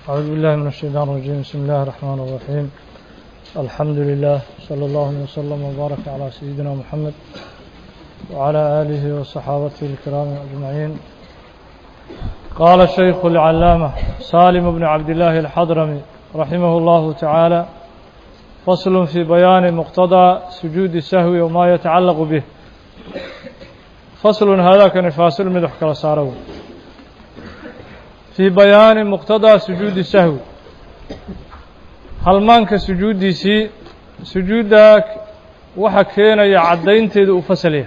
أعوذ بالله من الشيطان الرجيم. بسم الله الرحمن الرحيم. الحمد لله، صلى الله وسلم وبارك على سيدنا محمد وعلى آله وصحابته الكرام أجمعين. قال الشيخ العلامة سالم بن عبد الله الحضرمي رحمه الله تعالى: فصل في بيان مقتضى سجود السهو وما يتعلق به. فصل هذا كان فاصل مدح kala saaro في بيان مقتضى سجود السهو halmaanka sujuuddiisii, sujuudda waxa keenaya caddaynteedu u fasalya.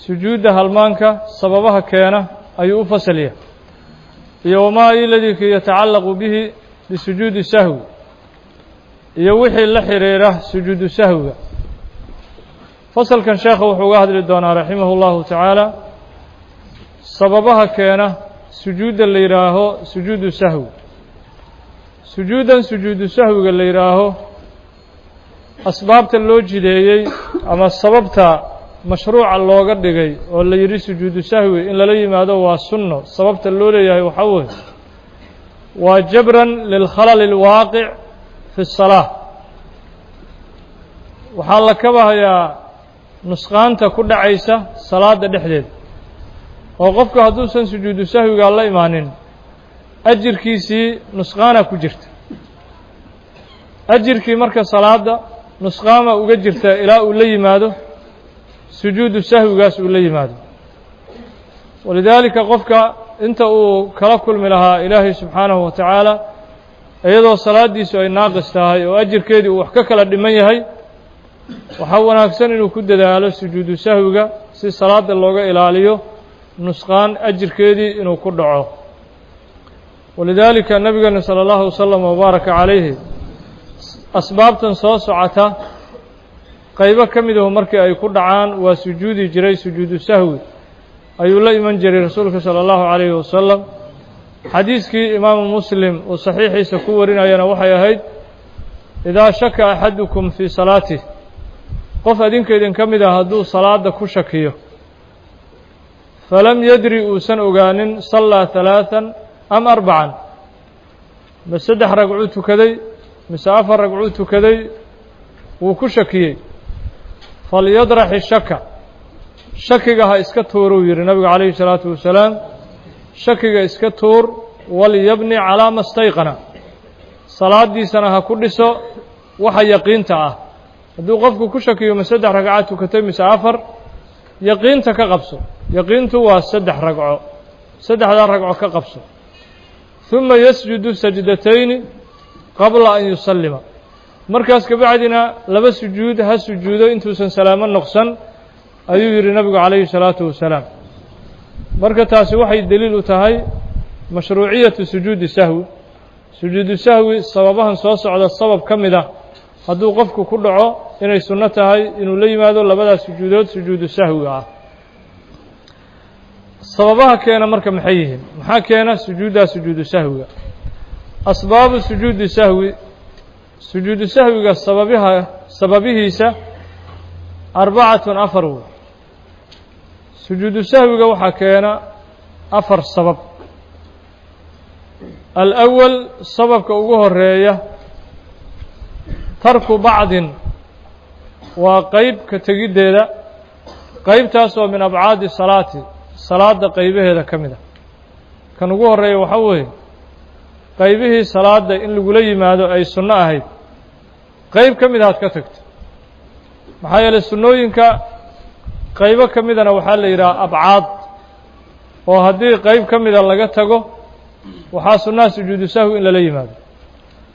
Sujuudda halmaanka sababaha keena ayuu u fasalya, iyo wamaa iladii yatacallaqu bihi, bisujuudi sahwi, iyo wixii la xiriira sujuudu sahwiga. Fasalkan sheekha wuxuu uga hadli doonaa, raximahu llahu tacaala, sababaha keena sujuudda la yidhaaho sujuudu sahwi. Sujuuddan sujuudu sahwiga la yidhaaho, asbaabta loo jideeyey ama sababta mashruuca looga dhigay oo la yidhi sujuudu sahwi in lala yimaado waa sunno, sababta loo leeyahay waxaa weeye waa jabran lilkhalal alwaaqic fi الsalaa. Waxaa la kabahayaa nusqaanta ku dhacaysa salaadda dhexdeeda, oo qofku hadduusan sujuudu sahwigaa la imaanin, ajirkiisii nusqaana ku jirta. Ajirkii marka salaadda nusqaama uga jirta ilaa uu la yimaado sujuudu sahwigaas uu la yimaado. Walidaalika, qofka inta uu kala kulmi lahaa Ilaahay subxaanahu wa tacaala iyadoo salaaddiisu ay naaqis tahay oo ajirkeedii uu wax ka kala dhiman yahay, waxaa wanaagsan inuu ku dadaalo sujuudu sahwiga si salaadda looga ilaaliyo nusqaan ajirkeedii inuu ku dhaco. Walidaalika, nabigeena sala allahu wasalam wabaaraka calayhi asbaabtan soo socota qaybo ka midahu markii ay ku dhacaan waa sujuudi jiray, sujuudu sahwi ayuu la iman jiray rasuulka sala allahu calayhi wasalam. Xadiiskii imaamu Muslim uu saxiixiisa ku warinayana waxay ahayd: "Idaa shaka axadukum fii salaatih", qof adinka idin ka mid ah hadduu salaadda ku shakiyo, "falam yadri", uusan ogaanin, "sallaa ثalaaثan am arbacan", ma saddex ragcuu tukaday mise afar ragcuu tukaday wuu ku shakiyey, "falyadrax ishaka", shakiga ha iska tuuruu yidhi nabigu calayhi الsalaatu wasalaam. Shakiga iska tuur, walyabni calaa ma stayqana, salaaddiisana ha ku dhiso waxa yaqiinta ah. Hadduu qofku ku shakiyo ma saddex ragca tukatay mise afar, yaqiinta ka qabso. Yaqiintu waa saddex ragco, saddexdaa ragco ka qabso. "ثuma yasjudu sajdatayni qabla an yusallima", markaas kabacdina laba sujuud ha sujuudo intuusan salaamo noqsan, ayuu yidhi nabigu calayhi الsalaatu wasalaam. Marka taasi waxay deliil u tahay mashruuciyatu sujuudi sahwi. Sujuudu sahwi sababahan soo socda sabab ka mid ah hadduu qofku ku dhaco, inay sunno tahay inuu la yimaado labadaas sujuudood sujuudu sahwiga ah. Sababaha keena marka maxay yihiin? Maxaa keena sujuuddaa sujuudu sahwiga? Asbaabu sujuudi sahwi, sujuudu sahwiga sababiha, sababihiisa, arbacatun, afar wey. Sujuudu sahwiga waxaa keena afar sabab. Alأwal, sababka ugu horeeya, tarku bacdin, waa qeyb ka tegiddeeda, qeybtaas oo min abcaadi salaati, salaadda qaybaheeda ka mid a. Kan ugu horeeya waxaa weeye qaybihii salaadda in lagula yimaado ay sunno ahayd qeyb ka mid aad ka tagto. Maxaa yeelay, sunnooyinka qaybo ka midana waxaa la yidhaha abcaad, oo haddii qeyb ka mida laga tago waxaa sunnaha sujuudu sahwi in lala yimaado.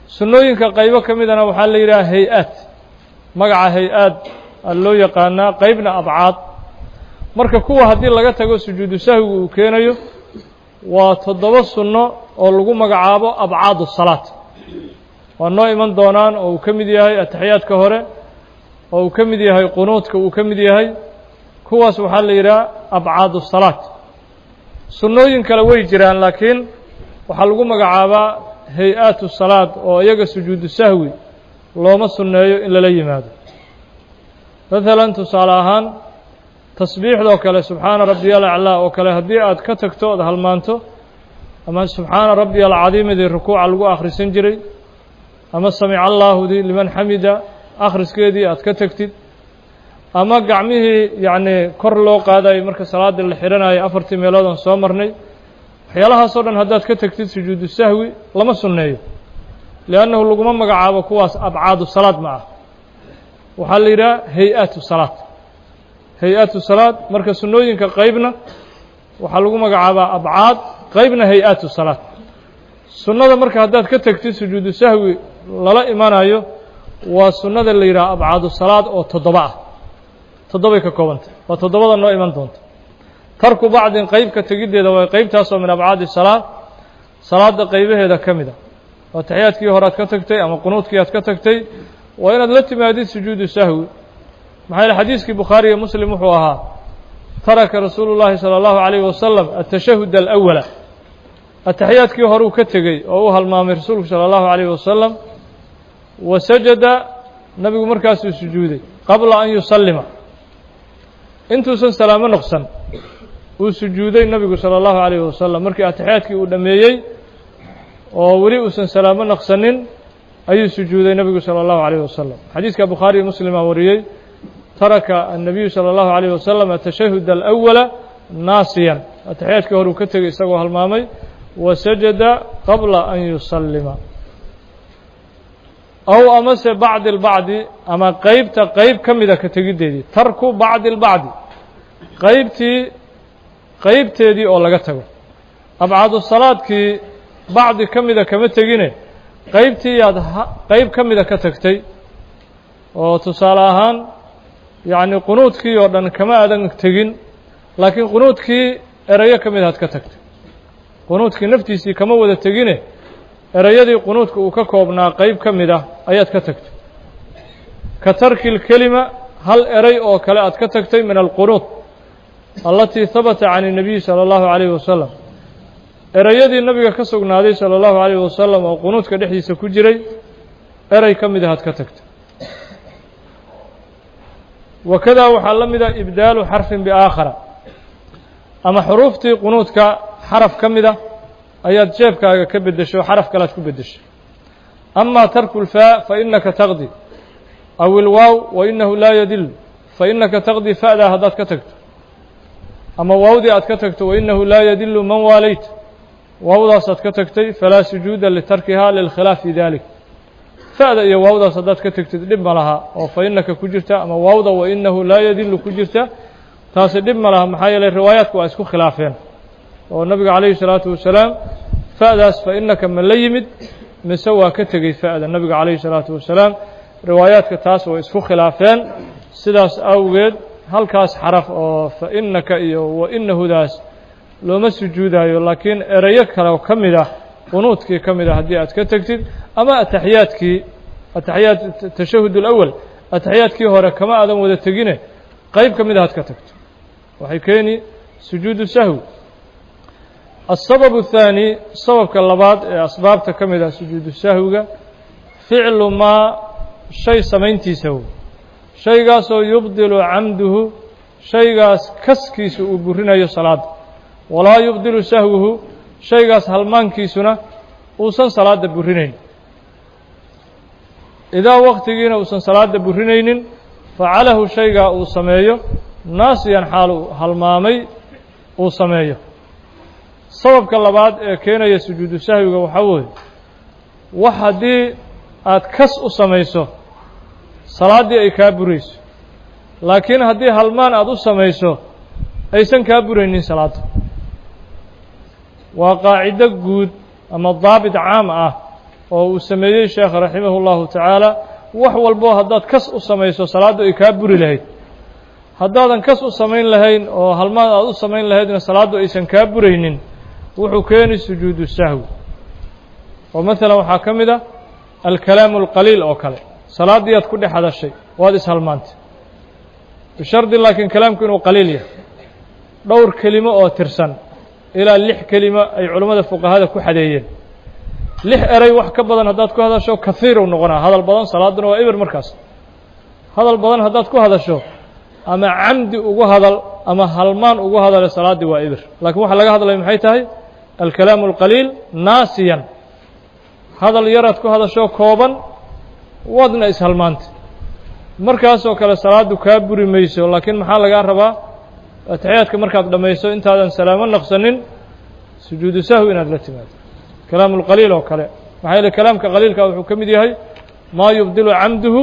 Sunnooyinka qaybo ka midana waxaa la yidhaha hay-aad, magaca hay-aad a loo yaqaanaa, qeybna abcaad. Marka kuwa haddii laga tago sujuudu sahwigu uu keenayo waa toddoba sunno oo lagu magacaabo abcaad salaat. Waa noo iman doonaan, oo uu ka mid yahay ataxiyaadka hore, oo uu ka mid yahay qunuudka uu ka mid yahay. Kuwaas waxaa la yidhaha abcaadu salaat. Sunnooyin kale way jiraan, laakiin waxaa lagu magacaabaa hay-aatu salaad, oo iyaga sujuudu sahwi looma sunneeyo in lala yimaado. Mathalan, tusaale ahaan, tasbiixdoo kale, subxaana rabbiya alaclaa oo kale, haddii aad ka tagto ood halmaanto, Ama subxaana rabbiya alcadiimidii rukuuca lagu akhrisan jiray, ama samica allaahudii liman xamida akhriskeedii aad ka tagtid, ama gacmihii yacnii kor loo qaadayo marka salaada la xidhanayo afartii meelood aan soo marnay, waxyaalahaasoo dhan haddaad ka tagtid sujuudu sahwi lama sunneeyo, liannahu laguma magacaabo kuwaas abcaadu salaad ma ah. Waxaa la yidhaha hay-atu salaad, hay-atu salaad. Marka sunnooyinka qeybna waxaa lagu magacaabaa abcaad, qeybna hay-atu salaad. Sunnada marka haddaad ka tagtid sujuudu sahwi lala imanayo waa sunnada la yidhaha abcaadu salaad oo toddoba ah, toddobay ka koobantay, waa toddobada noo iman doonta. Tarku bacdin, qeyb ka tegiddeeda waa qeybtaasoo min abcaadi salaa, salaadda qeybaheeda ka mid a. Waa taxiyaadkii hore aad ka tagtay ama qunuudkii aad ka tagtay, waa inaad la timaadid sujuudu sahwi. Maxaa yeele xadiiskii Bukhaari iyo Muslim wuxuu ahaa: taraka rasuulu llaahi salى allahu alayhi wasalam atashahud alawala, ataxiyaadkii horuu ka tegey oo u halmaamay rasuulku salى allahu alayhi wasalam. Wa sajada, nabigu markaasuu sujuuday, qabla an yusallima, intuusan salaamo noqsan uu sujuuday nabigu salى allahu alayhi wasalam. Markii ataxiyaadkii uu dhammeeyey oo weli uusan salaamo noqsanin ayuu sujuuday nabigu salى allahu alayh wasalam. Xadiiska Bukhaari iyo Muslimaa wariyey: taraka annabiyu salى allahu alayh wasalam atashahud alawala naasiyan, ataxiyaadkii hore uu ka tegey isagoo halmaamay, wa sajada qabla an yusallima. Aw amase bacdi اlbacdi, ama qeybta qeyb ka mida ka tegiddeedii, tarku bacdi اlbacdi, qeybtii qeybteedii oo laga tago. Abcaadu salaadkii bacdi ka mida kama tegine, qeybtii yaad qeyb ka mida ka tagtay. Oo tusaale ahaan, yacni qunuudkii oo dhan kama aadan tegin, laakiin qunuudkii erayo ka mid aad ka tagtay. Qunuudkii naftiisii kama wada tegine, erayadii qunuudka uu ka koobnaa qeyb ka mid ah ayaad ka tagtay. Ka tarki lkelima, hal eray oo kale aad ka tagtay, min alqunuud alatii habata can الnabiyi salى allahu alayhi wasalam, erayadii nabiga ka sugnaaday salى allahu alayhi wasalam oo qunuudka dhexdiisa ku jiray erey ka mid ah aad ka tagtay. Wakadaa waxaa la mida ibdaalu xarfin biaakhara, ama xuruuftii qunuudka xaraf ka mid ah ayaad jeebkaaga ka beddesho, xaraf kalead ku beddeshay. Ama tarku lfaa fainaka taqdi, aw ilwaaw wainahu laa yadil fainaka taqdi. Fa'daa haddaad ka tagto ama waawdii aad ka tagto, wainahu laa yadilu man waalayt, waawdaasaad ka tagtay, falaa sujuuda litarkiha lilkhilaaf fi dalik. Fa'da iyo waawdaas haddaad ka tagtid dhib ma laha, oo fa inaka ku jirta ama waawda wainahu laa yadilu ku jirta, taasi dhib ma laha. Maxaa yeelay riwaayaadku waa isku khilaafeen oo nabiga calayhi salaatu wasalaam fa'daas fa inaka ma la yimid mise waa ka tegey fa'da nabiga calayhi salaatu wasalaam? Riwaayaadka taas way isku khilaafeen. Sidaas awgeed halkaas xaraf oo fa inaka iyo wa inahudaas looma sujuudayo, laakiin erayo kale oo ka mid ah qunuudkii ka mid ah haddii aad ka tegtid, ama ataxiyaadkii, ataxiyaad tashahud alawal, ataxiyaadkii hore kama aadan wada tegine, qeyb ka mid ah ad ka tagto, waxay keeni sujuudu sahwi. Aلsabab الthaani, sababka labaad ee asbaabta ka mid ah sujuudu sahwiga, ficlu maa, shay samayntiisa wey, shaygaasoo yubdilu camduhu, shaygaas kaskiisa uu burinayo salaadda, walaa yubdilu sahwuhu, shaygaas halmaankiisuna uusan salaadda burinayn. Idaa waktigiina uusan salaadda burinaynin facalahu, shaygaa uu sameeyo naasiyan, xaal uu halmaamay uu sameeyo. Sababka labaad ee keenaya sujuudu sahwiga waxaa weeye wax haddii aad kas u samayso salaaddii ay kaa burayso, laakiin haddii halmaan aad u samayso aysan kaa buraynin salaadda. Waa qaacido guud ama daabit caam ah oo uu sameeyey sheekh raximahu llahu tacaala. Wax walbo haddaad kas u samayso salaaddu ay kaa buri lahayd, haddaadan kas u samayn lahayn oo halmaan aad u samayn lahaydna salaaddu aysan kaa buraynin, wuxuu keeni sujuudu sahwi. Oo maalan waxaa ka mid ah alkalaamu alqaliil oo kale, salaaddii aad ku dhex hadashay, waad ishalmaantay, bishardi laakiin kalaamku inuu qaliil yahay, dhowr kelimo oo tirsan, ilaa 6 kelimo ay culammada fuqahada ku xadeeyeen. 6 eray wax ka badan haddaad ku hadasho kahiir uu noqonaa, hadal badan, salaadduna waa eber. Markaas hadal badan haddaad ku hadasho, ama camdi ugu hadal ama halmaan ugu hadale, salaaddii waa eber. Laakiin waxa laga hadlaya maxay tahay? Alkalaamu alqaliil naasiyan, hadal yaraad ku hadashoo kooban, waadna ishalmaantay. Markaasoo kale salaaddu kaa buri mayso, laakiin maxaa lagaa rabaa? Ataxiyaadka markaad dhammayso, intaadan salaamo naqsanin, sujuudu sahwi inaad la timaado. Kalaamu lqaliil oo kale, maxaa yeele kalaamka qaliilka wuxuu ka mid yahay maa yubdilu camduhu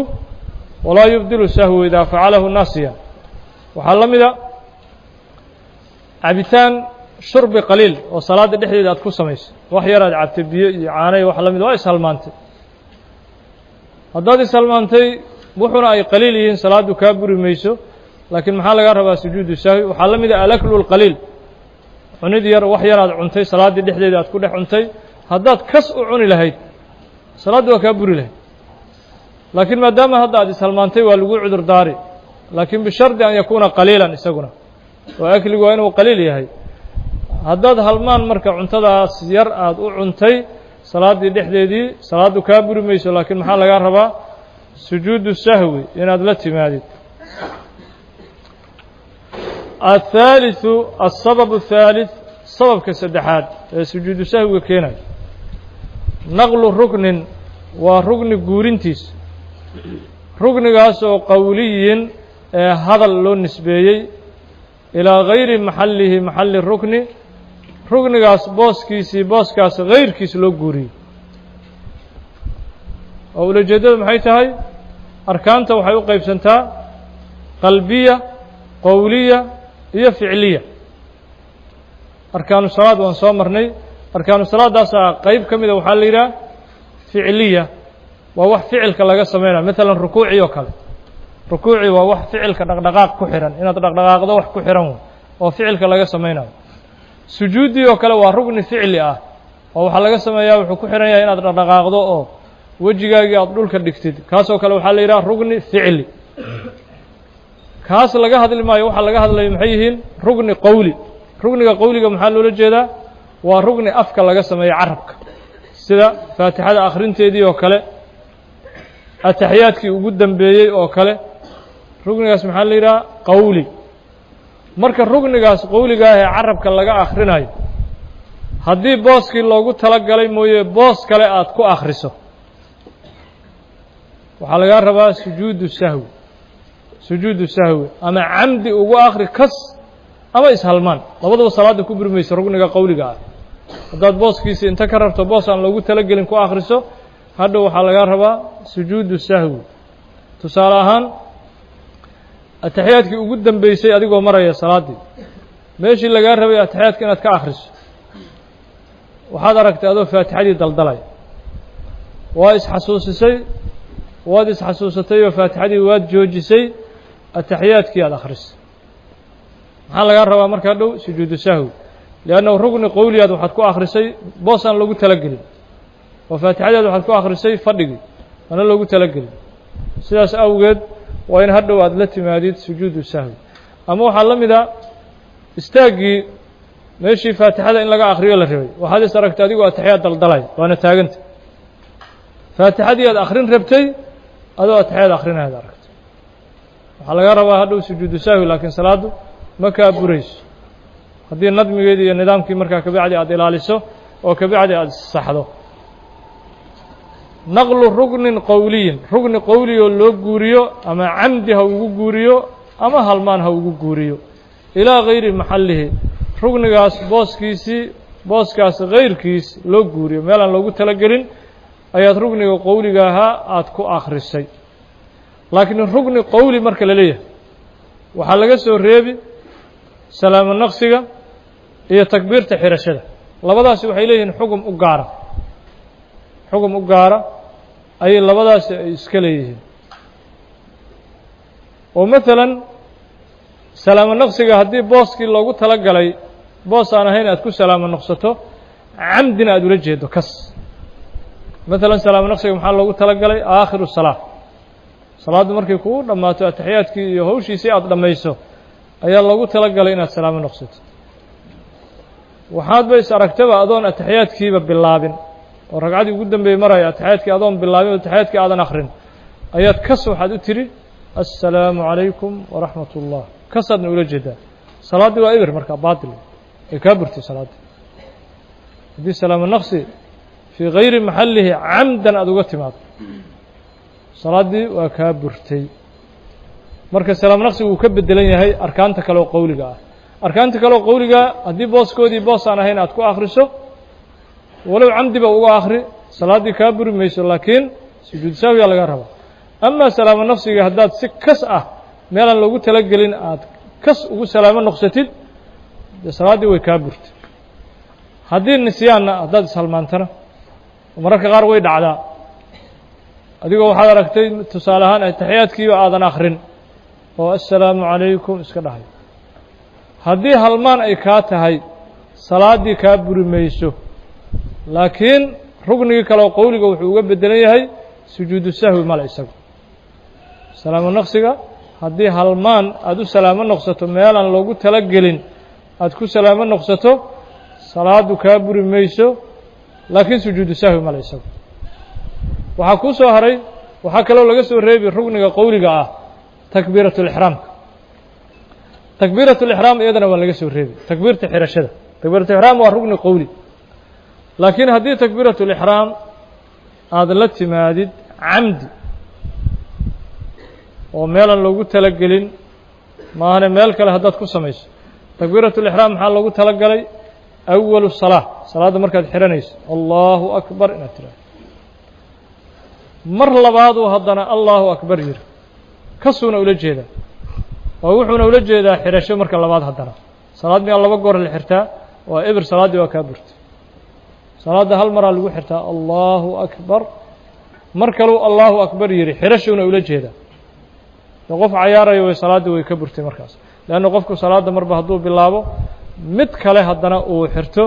walaa yubdilu sahwu idaa facalahu naasiyan. Waxaa la mida cabitaan, shurbi qaliil oo salaadda dhexdeeda aad ku samayso. Wax yar aad cabtay, biyo iyo caano iyo wax la mid, waa ishalmaantay. Haddaad ishalmaantay, wuxuuna ay qaliil yihiin, salaaddu kaa buri mayso, laakiin maxaa lagaa rabaa? Sujuudu sahwi. Waxaa la mida alaklu lqaliil, cunid yar, wax yar aad cuntay salaaddii dhexdeeda aad ku dhex cuntay. Haddaad kas u cuni lahayd, salaaddu waa kaa buri lahayd, laakiin maadaama hadda aad ishalmaantay, waa lagu cudur daari, laakiin bishardi an yakuuna qaliilan isaguna, oo akligu waa inuu qaliil yahay. Haddaad halmaan marka cuntadaas yar aad u cuntay salaaddii dhexdeedii, salaaddu kaa buri mayso, laakiin maxaa lagaa rabaa? Sujuudu sahwi inaad la timaadid. Athaalitثu, asabab الthaalith, sababka saddexaad ee sujuudu sahwiga keenayo, naqlu ruknin, waa rugni guurintiis, ruknigaas oo qowliyin ee hadal loo nisbeeyey, ilaa gayri maxallihi, maxalli rukni, ruknigaas booskiisii, booskaas gayrkiis loo guuriyey. Oo ulajeeddada maxay tahay? Arkaanta waxay u qeybsantaa qalbiya, qowliya iyo ficliya. Arkaanu salaad waan soo marnay. Arkaanu salaadaasaa qeyb ka mida waxaa la yidhaha ficliya, waa wax ficilka laga samaynayo. Maalan rukuucii oo kale, rukuucii waa wax ficilka dhaqdhaqaaq ku xihan, inaad dhaqdhaqaaqdo wax ku xihan oo ficilka laga samaynayo. Sujuuddii oo kale waa rugni ficli ah, oo waxaa laga sameeyaa, wuxuu ku xihan yahay inaad dhaqdhaqaaqdo oo wejigaagii aad dhulka dhigtid. Kaasoo kale waxaa la yidhaha rugni ficli. Kaas laga hadli maayo. Waxaa laga hadlayo maxay yihiin? Rugni qowli. Rugniga qowliga maxaa loola jeedaa? Waa rugni afka laga sameeyo, carabka, sida faatixada akhrinteedii oo kale, ataxiyaadkii ugu dambeeyey oo kale. Rugnigaas maxaa la yidhaha? Qowli. Marka rugnigaas qowliga ah ee carabka laga akhrinayo, haddii booskii loogu tala galay mooye boos kale aad ku akhriso, waxaa lagaa rabaa sujuudu sahwi. Sujuudu sahwi ama camdi ugu akhri, kas ama ishalmaan, labadaba salaadda ku burmaysa. Rugniga qowliga ah haddaad booskiisi inta ka rarto boos aan loogu talagelin ku akhriso, hadhow waxaa lagaa rabaa sujuudu sahwi. Tusaale ahaan, ataxiyaadkii ugu dambeysay adigoo maraya salaaddii, meeshii lagaa rabay ataxiyaadka inaad ka akhriso, waxaad aragtay adoo faatixadii daldalaya. Waa isxasuusisay, waad isxasuusatay oo faatixadii waad joojisay, ataxiyaadkii aad akhrisay. Maxaa lagaa rabaa markaa dhow? Sujuudu sahwi, liannahu rugni qowliyaad waxaad ku akhrisay boos aan loogu talagelin, oo faatixadaad waxaad ku akhrisay fadhigii ana loogu talagelin. Sidaas awgeed waa in hadhow aad la timaadid sujuudu sahwi. Ama waxaa la mid a istaaggii, meeshii faatixada in laga akhriyo la rabay, waxaad is aragtay adigoo ataxiyaad daldalay, waana taaganta. Faatixadii aad akhrin rabtay adoo ataxiyaad akhrinayaad aragtay. Waxaa laga rabaa hadhow sujuudu sahwi, laakiin salaaddu ma kaa burayso haddii nadmigeedii iyo nidaamkii markaa kabacdi aad ilaaliso oo kabacdi aada saxdo. Naqlu rugnin qowliyin, rugni qowli oo loo guuriyo, ama camdi ha ugu guuriyo ama halmaan ha ugu guuriyo, ilaa gayri maxallihi, rugnigaas booskiisii, booskaas gayrkiis loo guuriyo. Meel aan loogu talagelin ayaad rugniga qowliga ahaa aada ku akhrisay. Laakiin rugni qowli marka la leeyahay, waxaa laga soo reebi salaamo naqsiga iyo takbiirta xirashada. Labadaasi waxay leeyihiin xugum u gaara, xugum u gaara ayay labadaasi ay iska leeyihiin. Oo maalan salaamo naqsiga haddii booskii loogu tala galay boos aan ahayn aad ku salaamo noqsato, camdina aad ula jeedo, kas. Maalan salaamo naqsiga maxaa loogu tala galay? Aakhiru salaa, salaaddu markay kuu dhammaato, ataxiyaadkii iyo hawshiisii aada dhammayso, ayaa loogu tala galay inaad salaamo noqsato. Waxaad ba is aragtaba adoon ataxiyaadkiiba bilaabin oo ragcaddii ugu dambeeyey maraya, ataxiyaadkii adoon bilaabin oo ataxiyaadkii aadan akhrin, ayaad kas waxaad u tidhi assalaamu calaykum waraxmat ullah, kasaadna ula jeedaa. Salaaddii waa ibir markaa, baatil ay kaa burtay salaaddii. Haddii salaamo naqsi fii gayri maxallihi camdan aada uga timaado, salaaddii waa kaa burtay. Marka salaamo naqsigu uu ka bedelan yahay arkaanta kale oo qowliga ah. Arkaanta kale oo qowliga haddii booskoodii boos aan ahayn aad ku akhriso, walow camdiba uga akhri, salaaddii kaa buri mayso, laakiin sujuud sahwiyaa laga rabaa. Amaa salaamo naqsiga haddaad si kas ah meelaan loogu talagelin aad kas ugu salaamo noqsatid, dee salaaddii way kaa burtay. Haddii nisyaanna haddaad ishalmaantana, mararka qaar way dhacdaa, adigoo waxaad aragtay tusaale ahaan ataxiyaadkiiba aadan akhrin oo assalaamu calaykum iska dhahay. Haddii halmaan ay kaa tahay, salaaddii kaa buri mayso, laakiin ruknigii kale oo qowliga wuxuu uga bedelan yahay sujuudu sahwi male isagu. Salaamo naqsiga haddii halmaan aada u salaamo noqsato, meelaan loogu talagelin aada ku salaamo noqsato, salaaddu kaa buri mayso, laakiin sujuudu sahwi male isagu. Waxaa kuu soo haray, waxaa kaloo laga soo reebi rukniga qowliga ah takbiirat lixraamka. Takbiirat lixraam iyadana waa laga soo reebi, takbiirta xirashada. Takbiirat lixraam waa rukni qowli, laakiin haddii takbiirat lixraam aada la timaadid camdi oo meelaan loogu talagelin maahane meel kale haddaad ku samayso, takbiirat lixraam maxaa loogu talagalay? Awalu salaa, salaadda markaad xihanayso allahu akbar inaad tiraahdo. Mar labaaduu haddana allahu akbar yiri, kasuuna ula jeedaa, oo wuxuuna ula jeedaa xidhasho marka labaad. Haddana salaad miyaa laba goor la xirtaa? Waa ebir, salaaddii waa kaa burtay. Salaadda hal maraa lagu xirtaa allahu akbar. Mar kaluu allahu akbar yidhi, xidhashuuna ula jeedaa. De qof cayaarayo way, salaaddii way ka burtay markaas, leanna qofku salaadda marba hadduu bilaabo mid kale haddana uu xirto,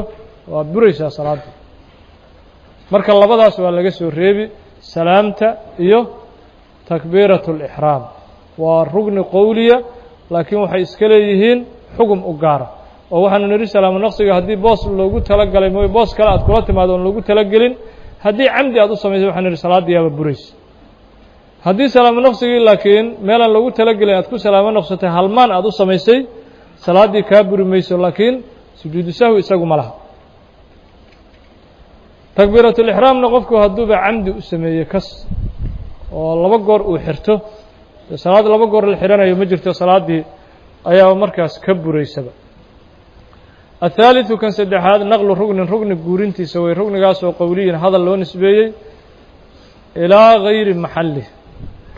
waa buraysaa salaaddii. Marka labadaas waa laga soo reebi, salaamta iyo takbiirat اlixraam. Waa rugni qowliya, laakiin waxay iska leeyihiin xugum u gaara, oo waxaanu nidhi salaamo naqsiga haddii boos loogu talagalay mooye boos kale aad kula timaado oon loogu talagelin, haddii camdi aad u samaysay, waxanu nidhi salaaddii yaaba buraysa. Haddii salaamo naqsigii laakiin meelaan loogu talagelin aad ku salaamo noqsatay, halmaan aad u samaysay, salaaddii kaa buri mayso, laakiin sujuudu sahwi isagu ma laha. Takbiiratulixraamna qofku hadduuba camdi u sameeyey kas oo laba goor uu xirto, dee salaad laba goor la xidhanayo ma jirto, salaaddii ayaa markaas ka buraysaba. Athaalitثu kan saddexaad naqlu rugnin, rugni guurintiisa way, rugnigaasoo qowliyin hadal loo nisbeeyey, ilaa gayri maxalih,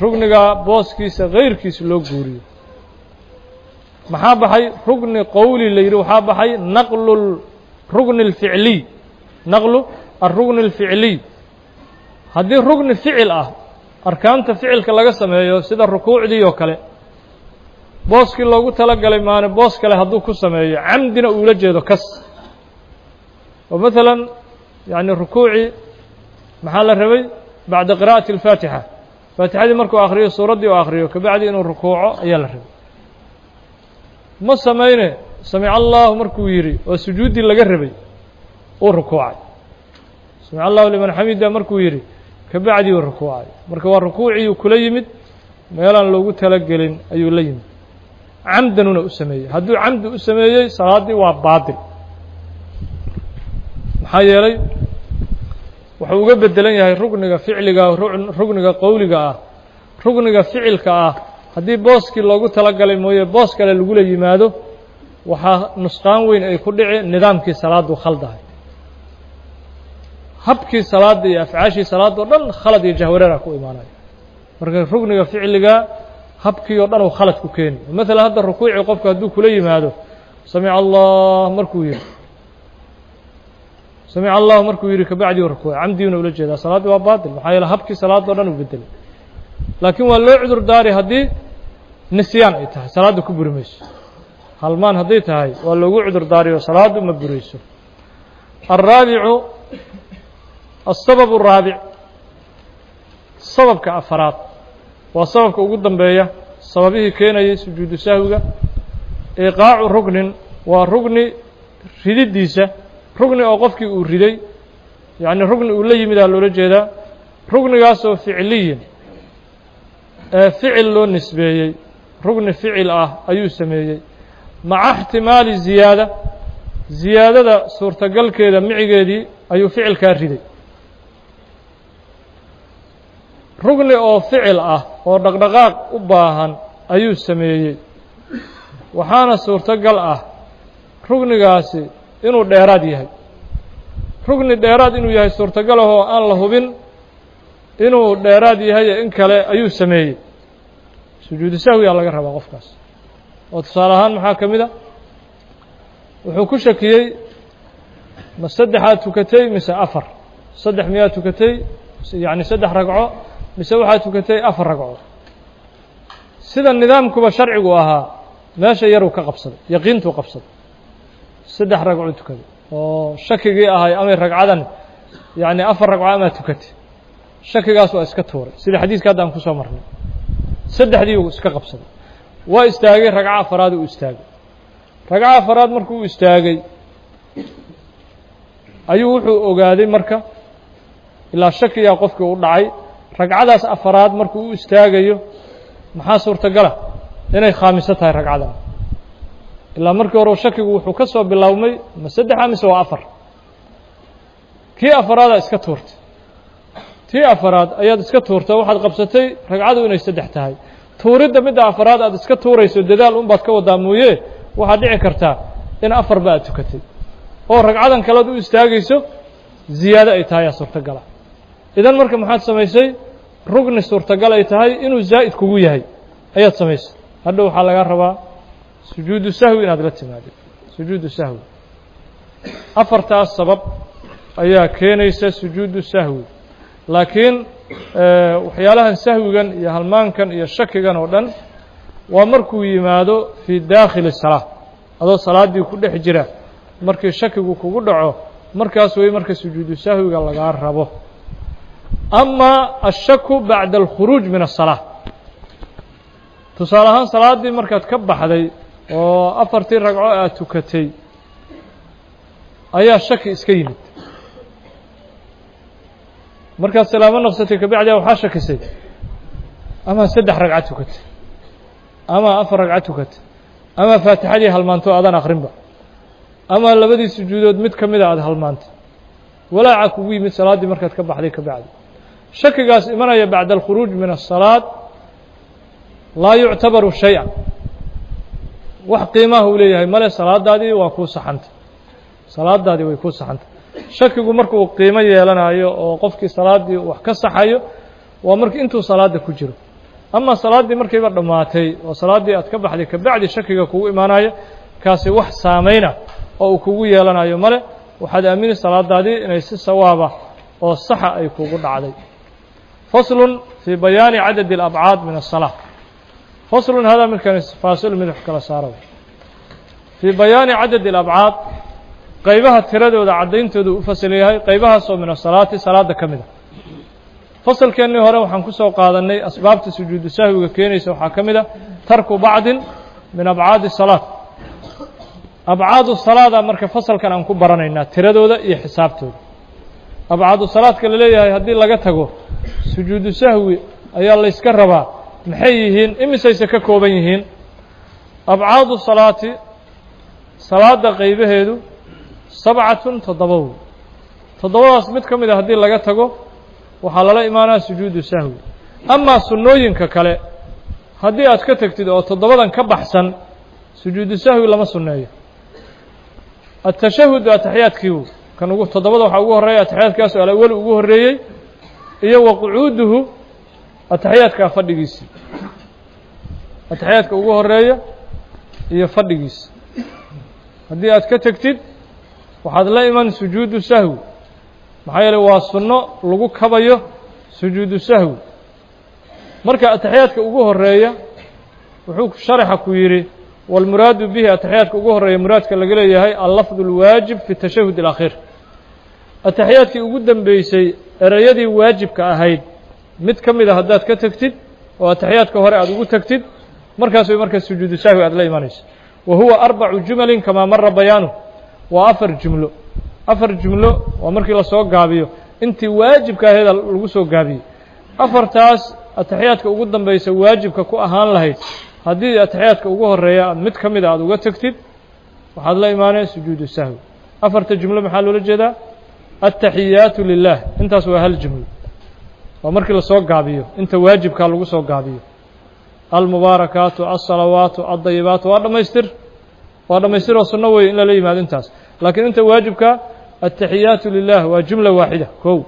rugniga booskiisa gayrkiisa loo guuriyo. Maxaa baxay rugni qowli la yidhi? Waxaa baxay naqlu rugni اlficliy, naqlu alrugni اlficliy. Haddii rugni ficil ah, arkaanta ficilka laga sameeyo, sida rukuucdii oo kale, booskii loogu talagalay maane boos kale hadduu ku sameeyo, camdina uula jeedo kas, oo maalan yacni rukuucii maxaa la rabay? Bacda qiraa'ati alfaatixa, faatixadii markuu akhriyo, suuraddii u akhriyo, kabacdi inuu rukuuco ayaa la rabay. Ma samayne, samic allahu markuu yidhi oo sujuuddii laga rabay uu rukuucay. Samic allahu liman xamida markuu yidhi kabacdii uu rukuucay. Marka waa rukuucii kula yimid meelaan loogu talagelin ayuu la yimid, camdanuna u sameeyey. Hadduu camdi u sameeyey, salaaddii waa baatil. Maxaa yeelay wuxuu uga bedelan yahay rukniga ficliga rukniga qowliga ah. Rukniga ficilka ah haddii booskii loogu talagalay mooye boos kale lagula yimaado, waxaa nusqaan weyn ay ku dhici nidaamkii salaadu khaldahay, habkii salaadda iyo afcaashii salaadda o dhan khalad iyo jahwareera ku imaanayo. Marka rukniga ficliga habkii oo dhan uu khalad ku keeni. Maalan hadda rukuucii qofku hadduu kula yimaado samic allah markuu yihi, samic allahu markuu yidhi kabacdii rukuuc, camdigiina ula jeedaa, salaaddii waa baatil. Maxaa yeele habkii salaadda o dhan uu bedelay. Laakiin waa loo cudur daari haddii nisyaan ay tahay, salaadda ku buri mayso. Halmaan hadday tahay waa loogu cudur daariyo, salaaddu ma burayso. Alraabicu, asabab araabic, sababka afaraad, waa sababka ugu dambeeya sababihii keenayay sujuudu sahwiga. Iqaacu ruknin, waa rugni rididdiisa, rugni oo qofkii uu riday, yacni rugni uu la yimidaa loola jeedaa, rugnigaasoo ficliyin ee ficil loo nisbeeyey, rugni ficil ah ayuu sameeyey, maca ixtimaali ziyaada, Ziyaadada suurtagalkeeda micigeedii ayuu ficilkaa riday. Rugni oo ficil ah oo dhaqdhaqaaq u baahan ayuu sameeyey, waxaana suurtagal ah rugnigaasi inuu dheeraad yahay. Rugni dheeraad inuu yahay suurtagal ah oo aan la hubin inuu dheeraad yahay in kale ayuu sameeyey. Sujuudu sahwiyaa laga rabaa qofkaas. Oo tusaale ahaan maxaa ka mid a? Wuxuu ku shakiyey ma saddexaad tukatay mise afar, saddex miyaa tukatay, yacni saddex ragco, mise waxaad tukatay afar ragco. Sida nidaamkuba sharcigu ahaa meesha yaruu ka qabsaday, yaqiintuu qabsaday, saddex ragcuu tukaday oo shakigii ahay amay ragcadan yacni afar ragco amaa tukatay, shakigaas waa iska tuuray. Sida xadiiska hadda aan kusoo marnay, saddexdii uu iska qabsaday, waa istaagay, ragco afaraad uu istaagay. Ragco afaraad markuu u istaagay ayuu wuxuu ogaaday marka ilaa shakiyaa qofkii u dhacay, ragcadaas afaraad markuu u istaagayo maxaa suurtagala inay khaamiso tahay ragcadan. Ilaa markii hore shakigu wuxuu ka soo biloawmay ma saddexa mise waa afar. Kii afaraadaa iska tuurtay, tii afaraad ayaad iska tuurtay, waxaad qabsatay ragcadu inay saddex tahay. Tuuridda midda afaraad aad iska tuurayso dadaal unbaad ka wadaa mooye, waxaad dhici kartaa in afarba aad tukatay oo ragcadan kalead u istaagayso ziyaado ay tahay aa suurtagala. Idan marka maxaad samaysay? Rugni suurtagal ay tahay inuu zaa'id kugu yahay ayaad samaysay. Hadhow waxaa lagaa rabaa sujuudu sahwi inaad la timaadid. Sujuudu sahwi afartaas sabab ayaa keenaysa sujuudu sahwi. Laakiin waxyaalahan sahwigan iyo halmaankan iyo shakigan oo dhan waa markuu yimaado fii daakhili salaa, adoo salaaddii ku dhex jira markii shakigu kugu dhaco, markaas wey marka sujuudu sahwiga lagaa rabo. Ama ashaku bacda alkhuruuj min aلsalaa, tusaale ahaan salaaddii markaad ka baxday oo afartii ragco aad tukatay ayaa shaki iska yimid. Markaad salaamo noqsatay kabacdi waxaa shakisay ama saddex ragco tukatay ama afar ragco tukatay ama faatixadii halmaanto aadan akrinba ama labadii sujuudood mid ka mida aada halmaantay, walaaca kugu yimid salaaddii markaad ka baxday kabacdi. Shakigaas imanaya bacda alkhuruuj min asalaad laa yuctabaru shay-an, wax qiimaha uu leeyahay male, salaadaadii waa kuu saxantay, salaadaadii way kuu saxantay. Shakigu markuu qiimo yeelanayo oo qofkii salaaddii wax ka saxayo waa markii intuu salaadda ku jiro. Ama salaaddii markayba dhammaatay oo salaaddii aad ka baxday kabacdi shakiga kugu imaanayo, kaasi wax saameyna oo uu kugu yeelanayo male. Waxaad aamini salaadaadii inay si sawaaba oo saxa ay kugu dhacday. Faslun fii bayaani cadadi alabcaad min aلsalaa. Faslun hada midkan faasil mid wax kala saaro. Fii bayaani cadadi alabcaad, qaybaha tiradooda caddayntooda u fasal yahay, qaybahaasoo min asalaati salaadda ka mid a. Fasalkeennii hore waxaan ku soo qaadanay asbaabta sujuudu sahwiga keenaysa waxaa ka mid a tarku bacdin min abcaadi salaat. Abcaadu salaada marka fasalkan aan ku baranaynaa tiradooda iyo xisaabtooda. Abcaadu salaadka la leeyahay haddii laga tago sujuudu sahwi ayaa layska rabaa, maxay yihiin, imisayse ka kooban yihiin? Abcaadu salaati, salaadda qaybaheedu sabcatun toddoba wey. Toddobadaas mid ka mid a haddii laga tago waxaa lala imaanaa sujuudu sahwi. Amaa sunnooyinka kale haddii aad ka tagtid oo toddobadan ka baxsan, sujuudu sahwi lama sunneeyo. Atashahudu ataxiyaadkii wey kan ugu toddobada waxaa ugu horreeya ataxiyaadkaas oo alawal ugu horreeyey, iyo wa qucuuduhu ataxiyaadkaa fadhigiisii, ataxiyaadka ugu horeeya iyo fadhigiisi. Haddii aad ka tegtid waxaad la iman sujuudu sahwi, maxaa yeeley waa sunno lagu kabayo sujuudu sahwi. Marka ataxiyaadka ugu horeeya wuxuu sharaxa ku yidhi walmuraadu bihi, ataxiyaadka ugu horeeya muraadka laga leeyahay allafdu اlwaajib fi tashahud اlakhiir. Ataxiyaadkii ugu dambeysay ereyadii waajibka ahayd mid ka mid a haddaad ka tegtid oo ataxiyaadka hore aada ugu tegtid, markaas way marka sujuudu sahwi aad la imanayso. Wa huwa arbacu jumalin kamaa mara bayaanuh, waa afar jumlo. Afar jumlo waa markii lasoo gaabiyo intii waajibka aheeda lagu soo gaabiyey. Afartaas ataxiyaadka ugu dambeysa waajibka ku ahaan lahayd haddii ataxiyaadka ugu horeeya aad mid ka mida aada uga tegtid, Waxaad la imaanee sujuudu sahwi. Afarta jumlo maxaa loola jeedaa? Aلtaxiyaatu lilah, intaas waa hal jumlo, waa markii lasoo gaabiyo, inta waajibkaa lagu soo gaabiyo. Almubaarakaatu, alsalawaatu, aldayibaatu, waa dhamaystir, waa dhamaystir oo sunno wey in lala yimaado intaas. Laakiin inta waajibka aلtaxiyaatu lilah waa jumla waaxida. Kow,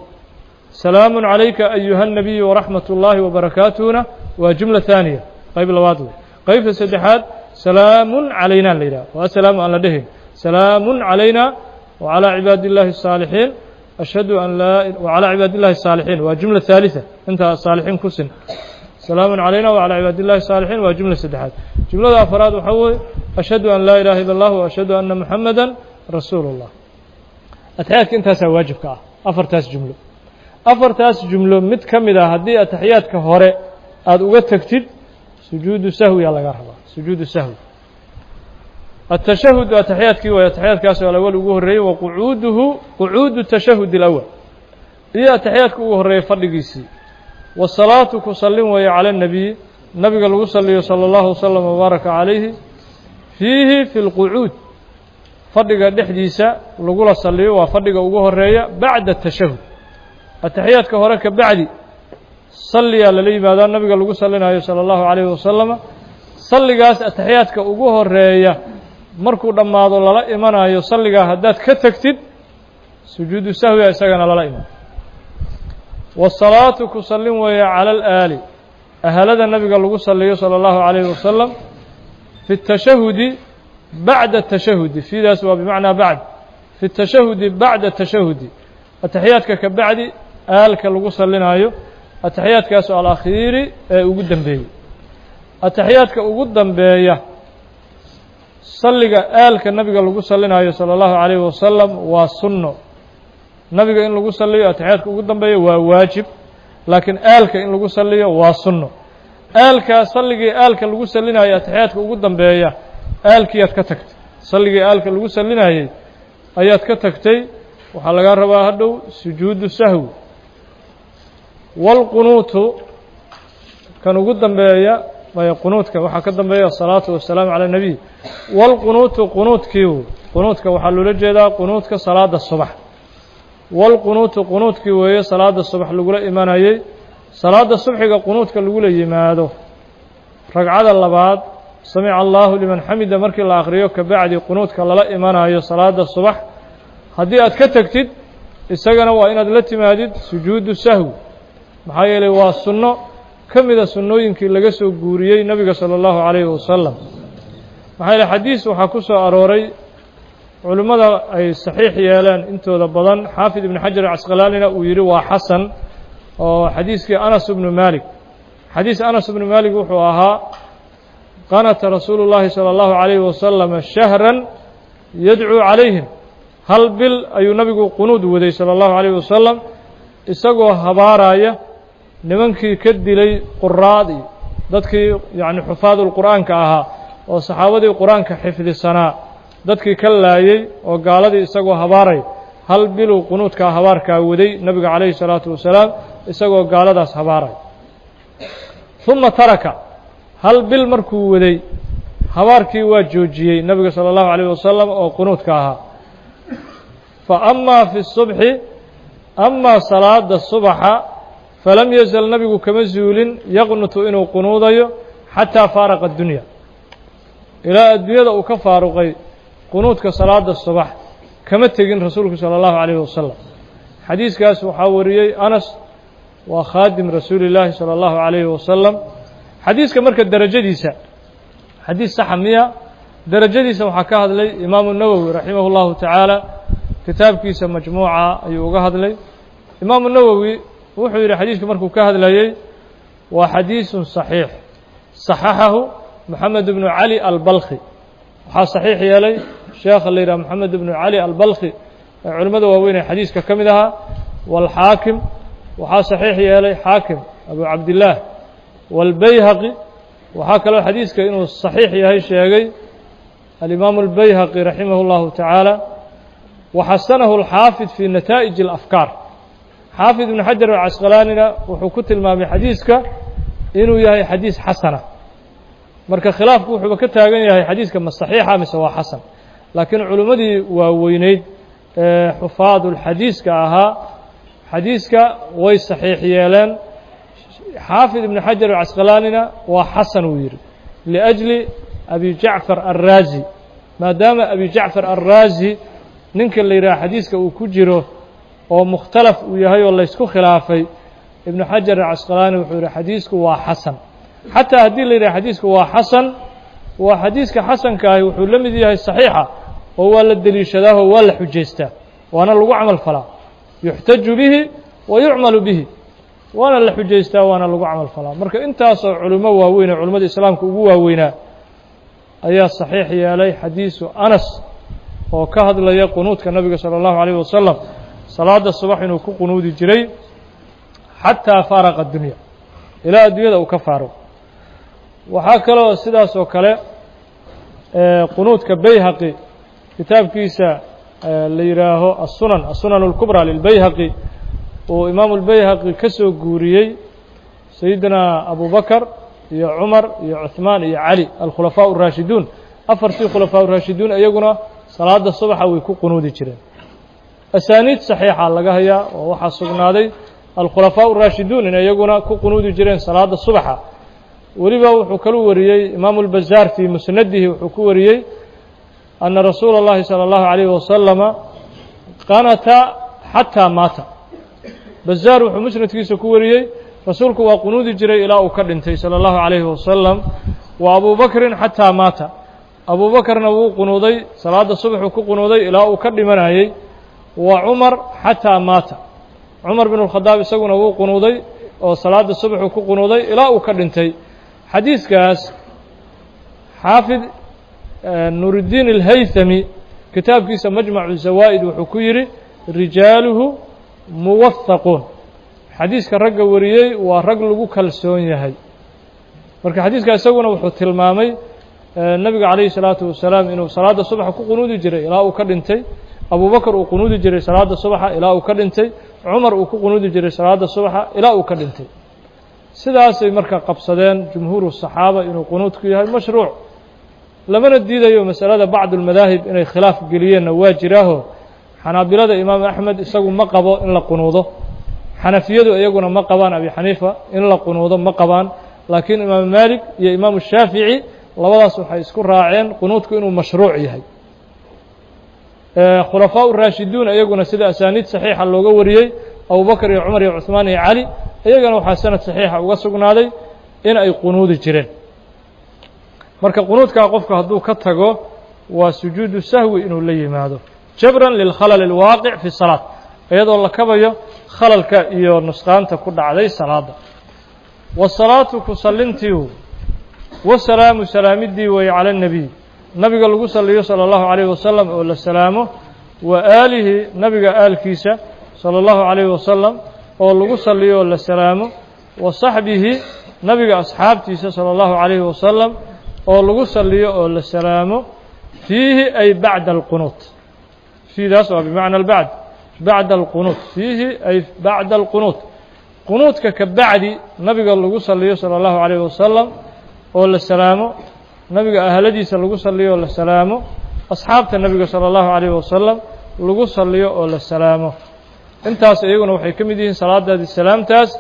salaamu calayka ayuha الnabiyu waraxmat اllaahi wabarakaatuhuna waa jumla haaniya, qayb labaad wey. Qaybta saddexaad salaamu calayna la yidhaha, waa asalaamu aan la dhehayn, salaamu calayna wacalى cibaadi اllahi الsaalixiin, ashhadu an laa wacalى cibaadi illahi الsaalixiin, waa jumla haaliثa, inta saalixiin ku sin. Salaamu calayna wacalى cibaadi illahi الsaalixiin waa jumla saddexaad. Jumlada afaraad waxaa weye ashhadu an laa ilaha illa اllah wa ashhadu anna muxamada rasuulu اllah. Ataxiyaadka intaasaa waajibka ah, afartaas jumlo. Afartaas jumlo mid ka mid ah haddii ataxiyaadka hore aada uga tegtid, sujuudu sahwiyaa laga rabaa, sujuudu sahwi. Atashahudu ataxiyaadkii waay, ataxiyaadkaas alawal ugu horreeyey, wa qucuuduhu qucuudu tashahud alawal, iyo ataxiyaadka ugu horreeyey fadhigiisii. Wasalaatu ku sallin weeye cala الnabiy, nabiga lagu saliyo salى اllahu wasalam wabaaraka calayhi, fiihi fi lqucuud, fadhiga dhexdiisa lagula saliyo, waa fadhiga ugu horeeya bacda atashahud. Ataxiyaadka hore ka bacdi salliyaa lala yimaadaa nabiga lagu salinayo salى اllahu calayhi wasalama. Salligaas ataxiyaadka ugu horeeya markuu dhammaado lala imanayo, salligaa haddaad ka tegtid, sujuudu sahwiga isagana lala iman. Wasalaatu ku sallin weeye cala alaali, ahalada nabiga lagu saliyo salى اllahu calayhi wasalam, fi اtashahudi bacda atashahudi. Fiidaas waa bimacnaa bacd, fi اtashahudi bacda atashahudi, ataxiyaadka ka bacdi aalka lagu sallinaayo, ataxiyaadkaasoo alakhiiri ee ugu dambeeyey. Ataxiyaadka ugu dambeeya salliga aalka nabiga lagu sallinaayo salى اllahu calayhi wasalam waa sunno. Nabiga in lagu saliyo ataxiyaadka ugu dambeeya waa waajib, laakiin aalka in lagu saliyo waa sunno. Aalka salligii aalka lagu sallinaayo ataxiyaadka ugu dambeeya, aalkiiyaad ka tagtay, salligii aalka lagu sallinayey ayaad ka tagtay, waxaa lagaa rabaa hadhow sujuudu sahwi. Wاlqunuutu kan ugu dambeeya, maya, qunuudka waxaa ka dambeeya asalaatu wasalaamu calى الnabiy. Wاlqunuutu qunuudkii, qunuudka waxaa loola jeedaa qunuudka salaada subax. Wاlqunuutu qunuudkii weeye salaada subax lagula imanayey. Salaada subxiga qunuudka lagula yimaado ragcada labaad, samica allahu liman xamida markii la akriyo kabacdi qunuudka lala imanayo salaada subax, haddii aad ka tegtid isagana waa inaad la timaadid sujuudu sahwi. Maxaa yeelay waa sunno ka mida sunnooyinkii laga soo guuriyey nabiga salى اllahu calayhi wasalam. Maxaa yeeley xadiis waxaa ku soo arooray culimmada ay saxiix yeeleen intooda badan, xaafid ibn xajar acasqalaanina uu yidhi waa xasan, oo xadiiskii Anas ibnu Malik. Xadiis Anas ibnu Malik wuxuu ahaa: qanata rasuulu llahi salى اllahu calayhi wasalam shahran yadcuu calayhim. Hal bil ayuu nabigu qunuud waday salى اllahu calayhi wasalam, isagoo habaaraya nimankii ka dilay quraadii, dadkii yacni xufaadulqur'aanka ahaa oo saxaabadii qur-aanka xifdisanaa, dadkii ka laayey oo gaaladii isagoo habaaray. Hal biluu qunuudkaa habaarkaa waday nabiga calayhi salaatu wasalaam, isagoo gaaladaas habaaray. Uma taraka, hal bil markuu waday habaarkii waa joojiyey nabiga salى اllahu alayh wasalam oo qunuudka ahaa. Fa amaa fi subxi, amaa salaada subaxa, falam yazal nabigu kama zuulin yaqnutu inuu qunuudayo xataa faaraqa addunya, ilaa adduunyada uu ka faaruqay qunuudka salaada subax kama tegin rasuulku salى اllahu alayhi wasalam. Xadiiskaas waxaa wariyey Anas, waa khaadim rasuuli llaahi salى اllahu alayhi wasalam. Xadiiska marka derajadiisa xadiis saxa miya? Derajadiisa waxaa ka hadlay imaamu Nawowi raximah اllahu tacaala, kitaabkiisa majmuuca ayuu uga hadlay. Imaamu Nawowi wuxuu yidhi xadiiska markuu ka hadlayey: waa xadiisun saxiix, saxaxahu Moxamed ibnu Cali Albalkhi. Waxaa saxiix yeelay sheekha la yidhaha Moxamed ibnu Cali Albalkhi ee culimmada waaweyn ee xadiiska ka mid ahaa. Waalxaakim, waxaa saxiix yeelay xaakim Abu Cabdillaah. Waalbayhaqi, waxaa kaloo xadiiska inuu saxiix yahay sheegay alimaamu albayhaqi raximah اllahu tacaala. Waxasanahu alxaafid fii nataa'ij alafkaar. Xaafid ibnu Xajar alcasqalaanina wuxuu ku tilmaamay xadiiska inuu yahay xadiis xasana. Marka khilaafku wuxuuba ka taagan yahay xadiiska ma saxiixa mise waa xasan. Laakiin culimmadii waaweyneyd ee xufaadulxadiiska ahaa xadiiska way saxiix yeeleen. Xaafid ibnu Xajar alcasqalaanina waa xasan uu yidhi liأjli Abi Jacfar alraazi, maadaama Abi Jacfar alraazi ninka la yidhaha xadiiska uu ku jiro oo mukhtalaf uu yahay oo laysku khilaafay. Ibnu Xajar alcasqalaani wuxuu yidhi xadiisku waa xasan. Xataa haddii la yidhaha xadiisku waa xasan, waa xadiiska xasanka ahi wuxuu la mid yahay saxiixa, oo waa la deliishadaahoo waa la xujaystaa, waana lagu camal falaa. Yuxtaju bihi wa yucmalu bihi, waana la xujaystaa, waana lagu camal falaa. Marka intaasoo culimo waaweyn oo culimmada islaamka ugu waaweynaa ayaa saxiix yeelay xadiisu Anas oo ka hadlaya qunuudka nabiga salى اllahu alayh wasalam, salaada subax inuu ku qunuudi jiray xataa faaraqa addunya, ilaa addunyada uu ka faaruq. Waxaa kaloo sidaas oo kale qunuudka Bayhaqi kitaabkiisa la yidhaaho asunan, asunan اlkubra lilbayhaqi, uu imaamu اlbayhaqi ka soo guuriyey sayidina Abu Bakar iyo Cumar iyo Cuثmaan iyo Cali, alkhulafaaء الraashiduun, afartii khulafaa raashiduun, iyaguna salaada subaxa way ku qunuudi jireen. Asaaniid saxiixa laga hayaa oo waxaa sugnaaday alkhulafaaء الraashiduun in iyaguna ku qunuudi jireen salaada subaxa. Weliba wuxuu kalu wariyey imaamu اlbazaar fii musnadihi, wuxuu ku wariyey ana rasuula اllahi salى اllahu عalayh wasalama qanata xataa maata. Bazaar wuxuu musnadkiisa ku wariyey rasuulku waa qunuudi jiray ilaa uu ka dhintay salى اllahu عalayhi wasalam. Wa Abu Bakrin xataa maata, Abu Bakarna wuu qunuuday, salaada subaxuu ku qunuuday ilaa uu ka dhimanayey. Wa Cumar xataa maata, Cumar bin اlkhadaab isaguna wuu qunuuday oo salaada subaxuu ku qunuuday ilaa uu ka dhintay. Xadiiskaas xaafid Nuuruddiin alhaythami kitaabkiisa Majmacu Zawaa'id wuxuu ku yidhi rijaaluhu muwahaquun, xadiiska ragga wariyey waa rag lagu kalsoon yahay. Marka xadiiska isaguna wuxuu tilmaamay nabiga calayhi salaatu wasalaam inuu salaada subaxa ku qunuudi jiray ilaa uu ka dhintay, Abu Bakr uu qunuudi jiray salaada subaxa ilaa uu ka dhintay, Cumar uu ku qunuudi jiray salaada subaxa ilaa uu ka dhintay. Sidaasay marka qabsadeen jumhuuru saxaaba inuu qunuudku yahay mashruuc, lamana diidayo. Masalada bacdu lmadaahib inay khilaaf geliyeenna waa jiraaho. Xanaabilada imaam Axmed isagu ma qabo in la qunuudo, xanafiyadu iyaguna ma qabaan, Abi Xaniifa in la qunuudo ma qabaan, laakiin imaamu Maalik iyo imaamu Shaafici labadaas waxay isku raaceen qunuudku inuu mashruuc yahay. Khulafaa raashiduun iyaguna sida asaaniid saxiixa looga wariyey Abubakr iyo Cumar iyo Cuثmaan iyo Cali, iyagana waxaa sanad saxiixa uga sugnaaday in ay qunuudi jireen. Marka qunuudkaa qofku hadduu ka tago waa sujuudu sahwi inuu la yimaado, jabran lilkhalal alwaaqic fi salaat, iyadoo la kabayo khalalka iyo nusqaanta ku dhacday salaada. Wasalaatu ku sallintii, wasalaamu salaamidii weeye, cala اnebiy, nabiga lagu saliyo salى اllahu عalayh wasalam oo la salaamo, wa aalihi, nabiga aalkiisa salى اllahu عalayh wasalam oo lagu saliyo oo la salaamo, wa saxbihi, nabiga asxaabtiisa salى اllahu عalayhi wasalam oo lagu saliyo oo la salaamo. Fiihi ay bacda alqunuut, fiidaas waa bimacna albacd, bacda alqunuut, fiihi ay bacda alqunuut, qunuudka ka bacdi nabiga lagu saliyo salى اllahu عalayh wasalam oo la salaamo, nabiga ahladiisa lagu saliyo oo la salaamo, asxaabta nabiga salى اllahu عalayh wasalam lagu saliyo oo la salaamo. Intaas iyaguna waxay ka mid yihiin salaadaadii salaamtaas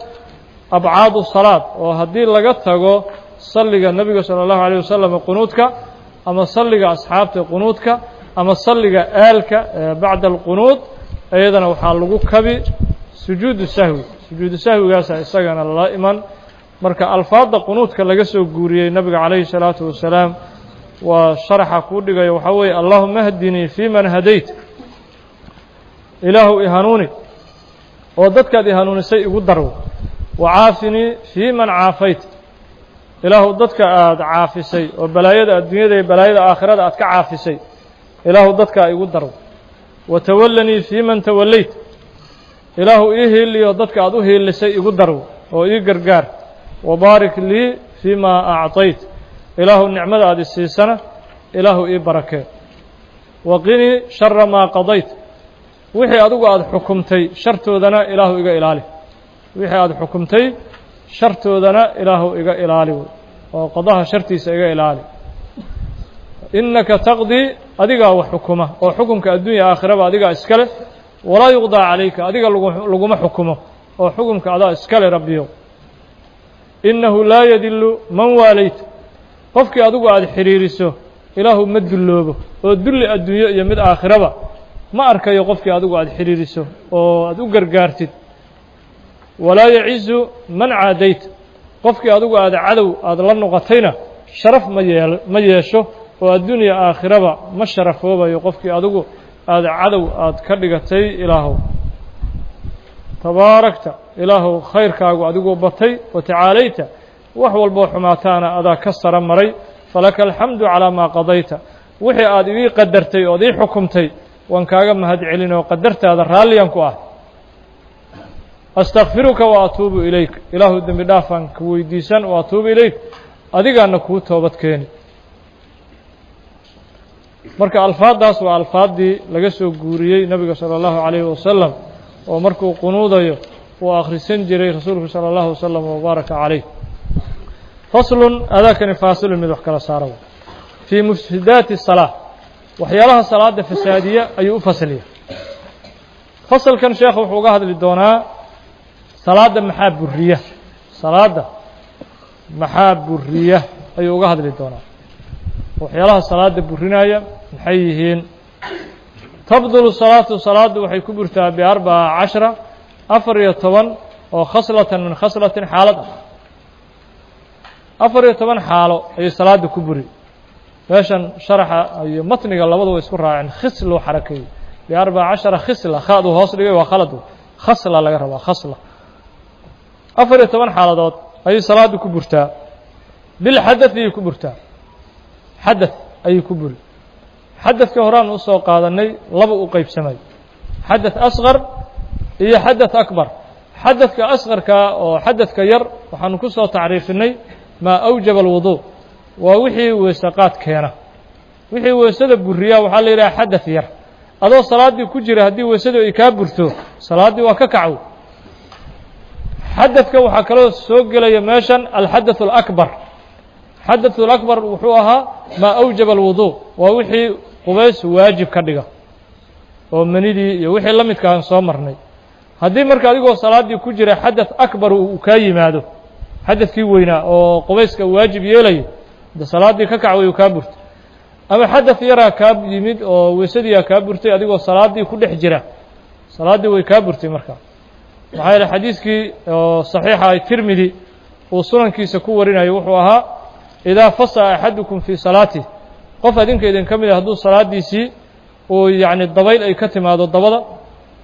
abcaadu salaad, oo haddii laga tago salliga nebiga salى اllahu عalيه wasalam qunuudka, ama salliga asxaabta qunuudka, ama salliga aalka bacda alqunuud, iyadana waxaa lagu kabi sujuudu sahwi. Sujuudu sahwigaasa isagana lala iman. Marka alfaadda qunuudka laga soo guuriyey nabiga calayhi الsalaatu wasalaam waa sharaxa kuu dhigayo. Waxaa weeye: allahuma hdinii fii man hadayt, ilaahu ihanuuni oo dadkaad ihanuunisay igu darwo, wacaafinii fii man caafayt, ilaahu dadka aada caafisay oo balaayada adduunyada iyo balaayada aakhirada aad ka caafisay ilaahu dadkaa igu darwo, watawallanii fii man tawallayt, ilaahu ii hiiliyo dadka aad u hiilisay igu darwo oo ii gargaar, wabaarik lii fii maa acطayt, ilaahu nicmada aad isiisana ilaahu ii barakee, waqinii shara maa qadayt, wixii adigu aada xukumtay shartoodana ilaahu iga ilaali, wixii aada xukumtay shartoodana ilaahu iga ilaali, oo qadaha shartiisa iga ilaali. Innaka taqdii, adigaa wax xukuma oo xukunka adduunya aakhiraba adigaa iska leh. Walaa yuqdaa calayka, adiga laguma xukumo oo xukunka adaa iska leh, Rabbiyow. Innahu laa yadilu man waalayta, qofkii adigu aada xidhiiriso, Ilaahu, ma dulloobo oo dulli adduunyo iyo mid aakhiraba ma arkayo qofkii adigu aada xidhiiriso oo aada u gargaartid. Walaa yacizu man caadayta, qofkii adigu aada cadow aada la noqotayna sharaf ma yeel ma yeesho oo adduunya aakhiraba ma sharafoobayo qofkii adigu aada cadow aada ka dhigatay. Ilaahow, tabaarakta, Ilaahow, khayrkaagu adiguu batay, watacaalayta, wax walboo xumaataana adaa ka sara maray. Falaka alxamdu calaa maa qadayta, wixii aada ii qadartay ood ii xukumtay waan kaaga mahad celin oo qadartaada raalliyan ku ah. Astakfiruka wa atuubu ilayk, Ilaahu, dembi dhaafaan ku weydiisan, wa atuubu ilayk, adigaana kuu toobad keeni. Marka alfaaddaas waa alfaaddii laga soo guuriyey nabiga sala allahu calayhi wasalam oo markuu qunuudayo uu akhrisan jiray rasuulku sala allahu wasalam wabaaraka calayh. Faslun, adaakani faasilun, mid wax kala saara. Fii mufsidaati salaa, waxyaalaha salaada fasaadiya ayuu u fasliya. Fasalkan sheekha wuxuu uga hadli doonaa salaadda maxaa buriya, salaadda maxaa buriya ayuu uga hadli doonaa. Waxyaalaha salaada burinaya maxay yihiin? Tabdulu salaatu, salaaddu waxay ku burtaa biarbaca cashara, 14 oo khaslatan min khaslatin, xaalad ah. 14 xaalo ayay salaadda ku buri. Meeshan sharaxa iyo matniga labadu way isku raaceen, khislu xarakeeyey, biarbaca cashara khisla, khaadu hoos dhigay, waa khalad, khasla laga rabaa, khasla. 14 xaaladood ayay salaaddu ku burtaa. Bilxadath ayay ku burtaa, xadath ayay ku buri. Xadadka horaan usoo qaadanay, laba u qeybsamay: xadath asqar iyo xadath akbar. Xadadka asqarkaa oo xadadka yar waxaanu ku soo tacriifinay maa awjaba alwudu, waa wixii weesaqaad keena. Wixii weesada buriya waxaa la yidhaha xadath yar. Adoo salaaddii ku jira haddii weesadu ay kaa burto, salaaddii waa ka kacw. Xadadka waxaa kaloo soo gelaya meeshan alxadaث اlأkbar. Xadaث اlأkbar wuxuu ahaa maa awjaba alwudu, waa wixii qubays waajib ka dhiga oo manidii iyo wixii la midka aan soo marnay. Haddii marka adigoo salaaddii ku jira xadaث akbar uu kaa yimaado, xadadkii weynaa oo qubayska waajib yeelaya, de salaaddii ka kac way uu kaa burtay. Ama xadaث yaraa kaa yimid oo weysadiiaa kaa burtay adigoo salaaddii ku dhex jira, salaaddii way kaa burtay. Marka maxaa yeele xadiiskii oo saxiixa ay Tirmidi uu sunankiisa ku warinayo wuxuu ahaa: idaa fasaa axadukum fii salaatih, qof adinka idin ka mid a hadduu salaaddiisii uu yacni dabayl ay ka timaado dabada,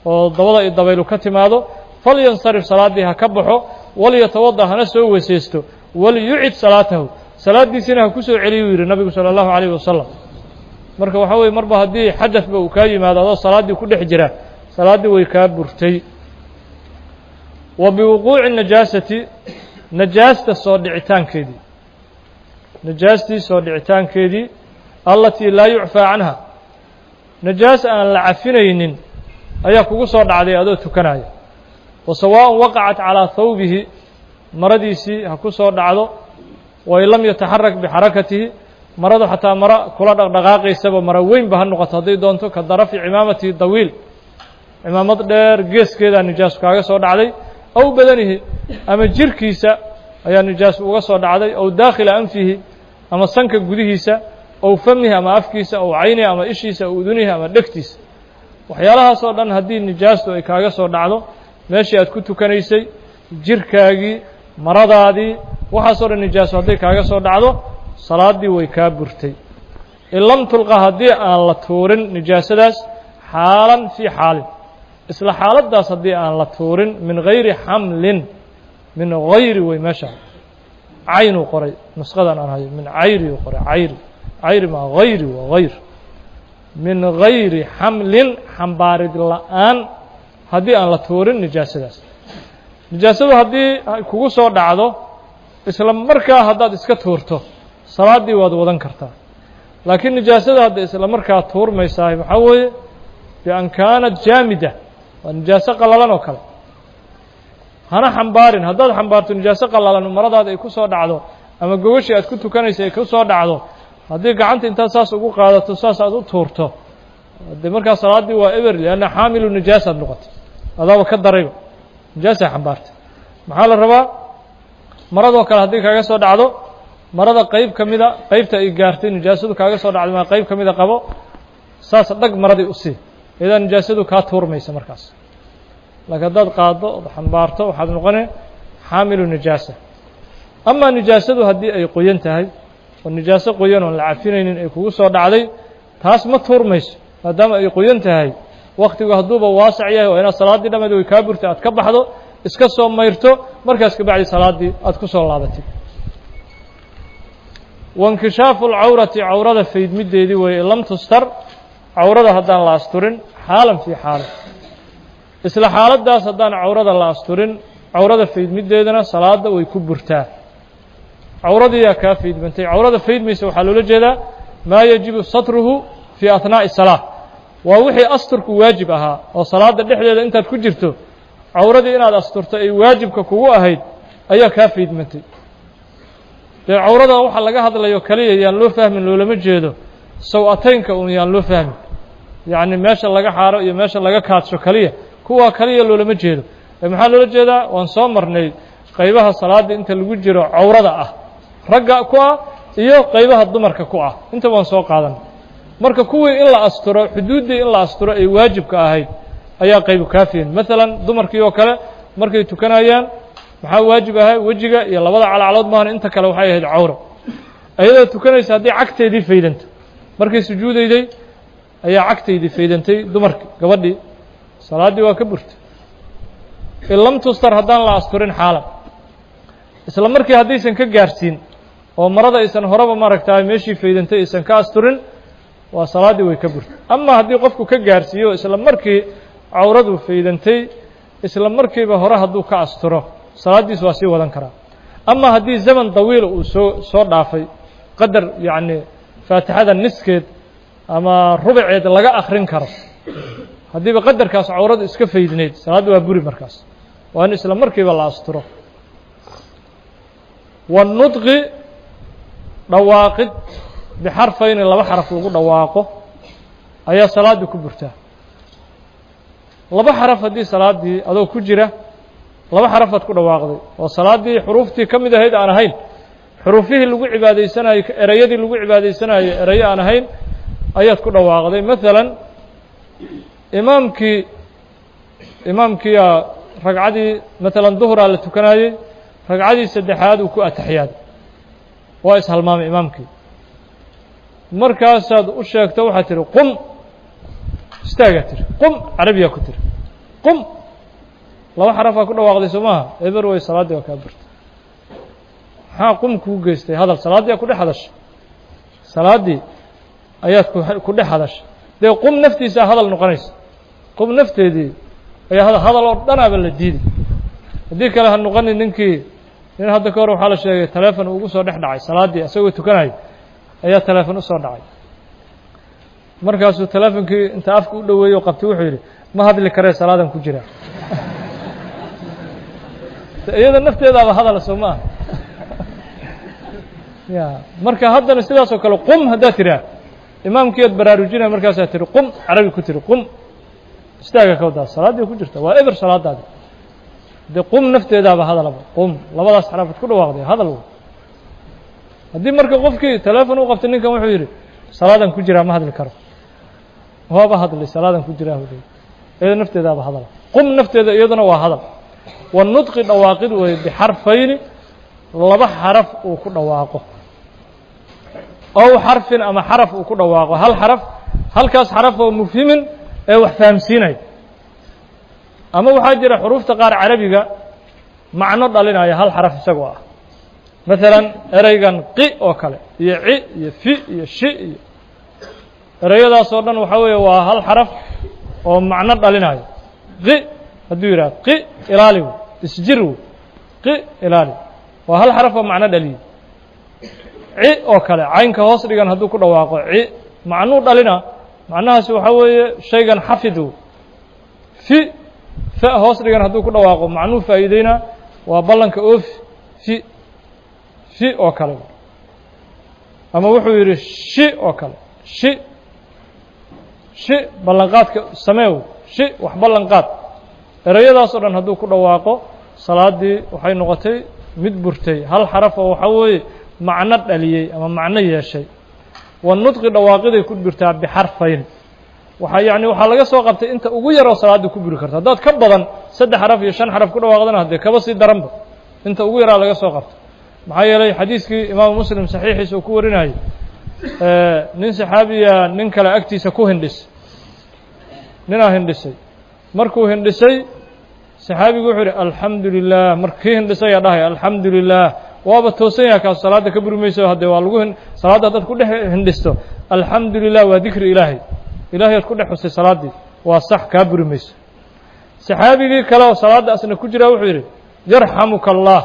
oo dabada ay dabaylu ka timaado, falyansarif, salaaddii ha ka baxo, walyatawada, hana soo weysaysto, waliyucid salaatahu, salaaddiisiina ha ku soo celiyuu yidhi nabigu sala allahu calayhi wasalam. Marka waxaa weye, marba haddii xadadba uu kaa yimaado adoo salaaddii ku dhex jira, salaaddii way kaa burtay. Wa biwuquuci najaasati, najaasta soo dhicitaankeedii, najaastii soo dhicitaankeedii, allatii laa yucfaa canha, najaas aan la cafinaynin ayaa kugu soo dhacday adoo tukanaya. Wa sawaaءun waqacat calaa thawbihi, maradiisii ha ku soo dhacdo, wain lam yataxarak bixarakatihi, maradu xataa mara kula dhaqdhaqaaqaysaba, mara weynba ha noqoto hadday doonto, ka darafi cimaamatihi dawiil, cimaamad dheer geeskeedaa nijaas kaaga soo dhacday, aw badanihi, ama jirkiisa ayaa nijaas uga soo dhacday, aw daakhila anfihi, ama sanka gudihiisa, aw famihi, ama afkiisa, aw caynihi, ama ishiisa, aw udunihi, ama dhegtiisa. Waxyaalahaas oo dhan haddii nijaastu ay kaaga soo dhacdo meeshii aad ku tukanaysay, jirkaagii, maradaadii, waxaasoo dhan nijaaso hadday kaaga soo dhacdo, salaaddii way kaa burtay. In lam tulqa, haddii aan la tuurin nijaasadaas, xaalan fii xaalin, isla xaaladdaas haddii aan la tuurin, min gayri xamlin, min gayri wey meesha, caynuu qoray nusqadan aan hayo, min cayri uu qoray, cayri, cayri ma gayri, waa gayr, min gayri xamlin, xambaarid la'aan haddii aan la tuurin nijaasadaas. Nijaasadu haddii kugu soo dhacdo isla markaa haddaad iska tuurto, salaaddii waad wadan kartaa. Laakiin nijaasada hadda isla markaa tuurmaysaah waxaa weeye bian kaanat jaamida, waa nijaaso qallalan oo kale, hana xambaarin. Haddaad xambaarto nijaaso qallalan, maradaada ay ku soo dhacdo ama gogashii aad ku tukanaysa ay ku soo dhacdo, Haddii gacanta intaad saas ugu qaadato saas aad u tuurto, dee markaa salaaddii waa eber, lianna xaamilu nijaasaad noqotay, adaaba ka darayba, nijaasaa xambaartay. Maxaa la rabaa? Maradoo kale haddii kaaga soo dhacdo, marada qeyb ka mida, qeybta ay gaartay nijaasadu kaaga soo dhacday, maa qeyb ka mida qabo, saas dhag maradii usii, iyadaa nijaasadu kaa tuurmaysa markaas. Laakiin haddaad qaaddo ood xambaarto, waxaad noqone xaamilu nijaasa. Amaa nijaasadu haddii ay qoyan tahay, oo nijaaso qoyan oon la cafinaynin ay kugu soo dhacday, taas ma tuurmayso maadaama ay qoyan tahay. Waktigu hadduuba waasac yahay, waa inaad salaaddii dhameed way kaa burtay aad ka baxdo, iska soo mayrto, markaas ka bacdi salaaddii aad ku soo laabatid. Wainkishaafu alcawrati, cawrada faydmideedii weeye, lam tustar, cawrada haddaan la asturin, xaalan fii xaalin, isla xaaladdaas haddaan cawrada la asturin, cawrada faydmideedana salaadda way ku burtaa. Cawradiiyaa kaa faydmantay. Cawrada faydmaysa waxaa loola jeedaa maa yajibu satruhu fii athnaa'i salaa, waa wixii asturku waajib ahaa oo salaadda dhexdeeda intaad ku jirto cawradii inaad asturto ay waajibka kugu ahayd ayaa kaa faydmantay. Dee cawrada waxa laga hadlayo kaliya yaan loo fahmin, loolama jeedo saw-ataynka un yaan loo fahmin, yacni meesha laga xaaro iyo meesha laga kaadsho kaliya, kuwaa kaliya loolama jeedo. Ee maxaa loola jeedaa? Waan soo marnay qaybaha salaadda inta lagu jiro cawrada ah ragga ku ah iyo qaybaha dumarka ku ah, inta waan soo qaadanay. Marka kuwii in la asturo, xuduuddii in la asturo ay waajibka ahayd ayaa qaybu kaafiyin. Maalan dumarkii oo kale markay tukanayaan maxaa waajib ahay? Wejiga iyo labada calacalood maahan, inta kale waxay ahayd cawro. Iyadoo tukanaysa haddii cagteedii faydanto, markay sujuudayday ayaa cagtaydii faydantay dumarki, gabadhii, salaaddii waa ka burtay. In lam tustar, haddaan la asturin xaalan, isla markii haddaysan ka gaarsiin oo marada aysan horeba maaragtaay meeshii faydantay aysan ka asturin, waa salaaddii way ka burtay. Ama haddii qofku ka gaarsiiyo isla markii cawradu faydantay, isla markiiba hore hadduu ka asturo, salaaddiis waa sii wadan karaa. Ama haddii zaman dawiila uu soo dhaafay, qadar yacni faatixada niskeed ama rubaceed laga akrin karo, haddiiba qadarkaas cawradu iska faydnayd, salaadda waa buri markaas, waa in isla markiiba la asturo. Wanudqi, dhawaaqid bixarfayni, laba xaraf lagu dhawaaqo ayaa salaaddii ku burtaa. Laba xaraf haddii salaaddii adoo ku jira laba xarafaad ku dhawaaqday oo salaaddii xuruuftii ka mid ahayd aan ahayn, xuruufihii lagu cibaadaysanayo, ereyadii lagu cibaadaysanayo erayo aan ahayn ayaad ku dhawaaqday. Maalan imaamkii, imaamkiiyaa ragcadii maalan duhuraa la tukanayey, ragcadii saddexaad uu ku ataxiyaaday, waa ishalmaamay imaamkii. Markaasaad u sheegto, waxaad tihi qum, istaagaa tiri, qum, carabiyaa ku tiri qum, laba xarafaa ku dhawaaqday soo maaha? Eber way, salaaddii waa kaa burtay. Maxaa qum kuu geystay? Hadal salaaddii aa ku dhex hadashay, salaaddii ayaad ku dhex hadashay. Dee qum naftiisaa hadal noqonaysa, qum nafteedii ayaa hadal, hadal oo dhanaaba la diiday. Haddii kale ha noqonin ninkii nin hadda ka hor waxaa la sheegay telefon ugu soo dhex dhacay salaaddii isagoo tukanaya ayaa telefon u soo dhacay. Markaasuu telefonkii inta afka u dhoweeyo qabtay, wuxuu yidhi ma hadli karee, salaadan ku jiraa. Iyada nafteedaaba hadala soo ma aha? Ya marka haddana sidaas oo kale qum haddaad tidhaah, imaamkiiad baraarujinaya, markaasaa tihi qum, carabi ku tiri qum, istaaga ka wadaa, salaaddii ku jirta, waa eber salaadaadi. Dee qum nafteedaaba hadalaba, qum labadaas xaraafad ku dhawaaqday hadal wey. Haddii marka qofkii telefon u qabtay ninkan wuxuu yidhi salaadan ku jiraa, ma hadli karo, waaba hadli, salaadan ku jiraa, iyada nafteedaaba hadala, qum nafteeda iyaduna waa hadal. Wanudqi, dhawaaqid wey, bixarfayni, laba xaraf uu ku dhawaaqo, ow xarfin, ama xaraf uu ku dhawaaqo, hal xaraf, halkaas xaraf oo mufhimin ee wax fahamsiinaya. Ama waxaa jira xuruufta qaar carabiga macno dhalinaya hal xaraf isagoo ah, maalan ereygan qi oo kale iyo ci iyo fi iyo shi iyo ereyadaas oo dhan, waxaa weeye waa hal xaraf oo macno dhalinayo. Qi hadduu yidhaha, qi ilaali wey, isjir wey, qi ilaali, waa hal xaraf oo macno dhaliyey. Ci oo kale, caynka hoos dhigan hadduu ku dhawaaqo ci, macnuu dhalina, macnahaasi waxaa weeye shaygan xafid wey. Fi, fa hoos dhigan hadduu ku dhawaaqo, macnuu faa'iideyna waa ballanka oofi, fi, fi oo kale. Ama wuxuu yidhi shi oo kale, shi shi ballanqaadka sameew, shi wax ballanqaad. Ereyadaas oo dhan hadduu ku dhawaaqo, salaaddii waxay noqotay mid burtay. Hal xaraf oo waxaa weeye macno dhaliyey ama macno yeeshay. Wa nudqi, dhawaaqiday ku burtaa bixarfayn. Waxaa yacni waxaa laga soo qabtay inta ugu yaroo salaaddii ku buri karto. Haddaad ka badan 3 xaraf iyo 5 xaraf ku dhawaaqdana, haddee kaba sii daranba. Inta ugu yaraa laga soo qabtay, maxaa yeelay xadiiskii Imaamu Muslim saxiixiisa uu ku warinayay, nin saxaabiya nin kale agtiisa ku hindhisay, ninaa hindhisay. Markuu hindhisay, saxaabigu wuxuu yidhi: "Alxamdu lilah." Markii hindhisay yaa dhahaya "Alxamdu lilah", waaba toosan yaha kaas, salaadda ka buri mayso. Haddee waa lagu salaadda haddaad ku dhex hindhisto "Alxamdu lilah", waa dikri Ilaahay, Ilahay aad ku dhex xusay salaaddii, waa sax, kaa buri mayso. Saxaabigii kale oo salaadda asna ku jiraa wuxuu yidhi: "Yarxamuka Allah."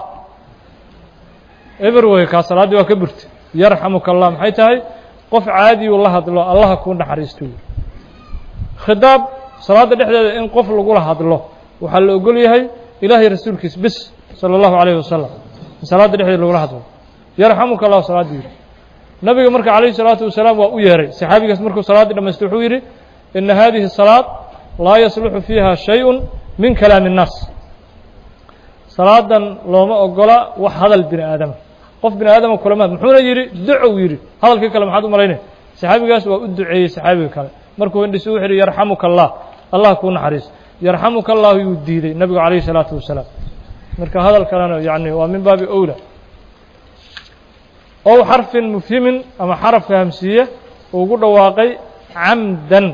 Eber wey kaa, salaaddii waa ka burtay. "Yarxamuka Allah" maxay tahay? Qof caadiyuu la hadlo, Allaha kuu naxariisto yidhi. Khidaab salaadda dhexdeeda in qof lagula hadlo waxaa la ogol yahay Ilaahay rasuulkiis bis, sala allahu calayhi wasalam, in salaadda dhexdeeda lagula hadlo. "Yarxamuka Allah" salaaddii yidhi. Nabiga marka calayhi salaatu wasalaam waa u yeeray saxaabigaas. Markuu salaaddii dhamaystay wuxuu yidhi: "Ina hadihi salaad laa yasluxu fiiha shayءun min kalaami الnaas." Salaadan looma ogola wax hadal bini aadama, qof bini aadama kulama. Muxuuna yidhi? Ducow yidhi. Hadalkii kale maxaad u malaynay? Saxaabigaas waa u duceeyey saxaabiga kale. Markuu hindhisay wuxu yidhi: "Yarxamuka Allah, Allah kuu naxariis." "Yarxamuka Allahu" yuu diiday nabigu calayhi salaatu wasalaam. Marka hadal kalena yani waa min baabi owla. Ow xarfin mufhimin, ama xaraf fahamsiiye uu ugu dhawaaqay, camdan,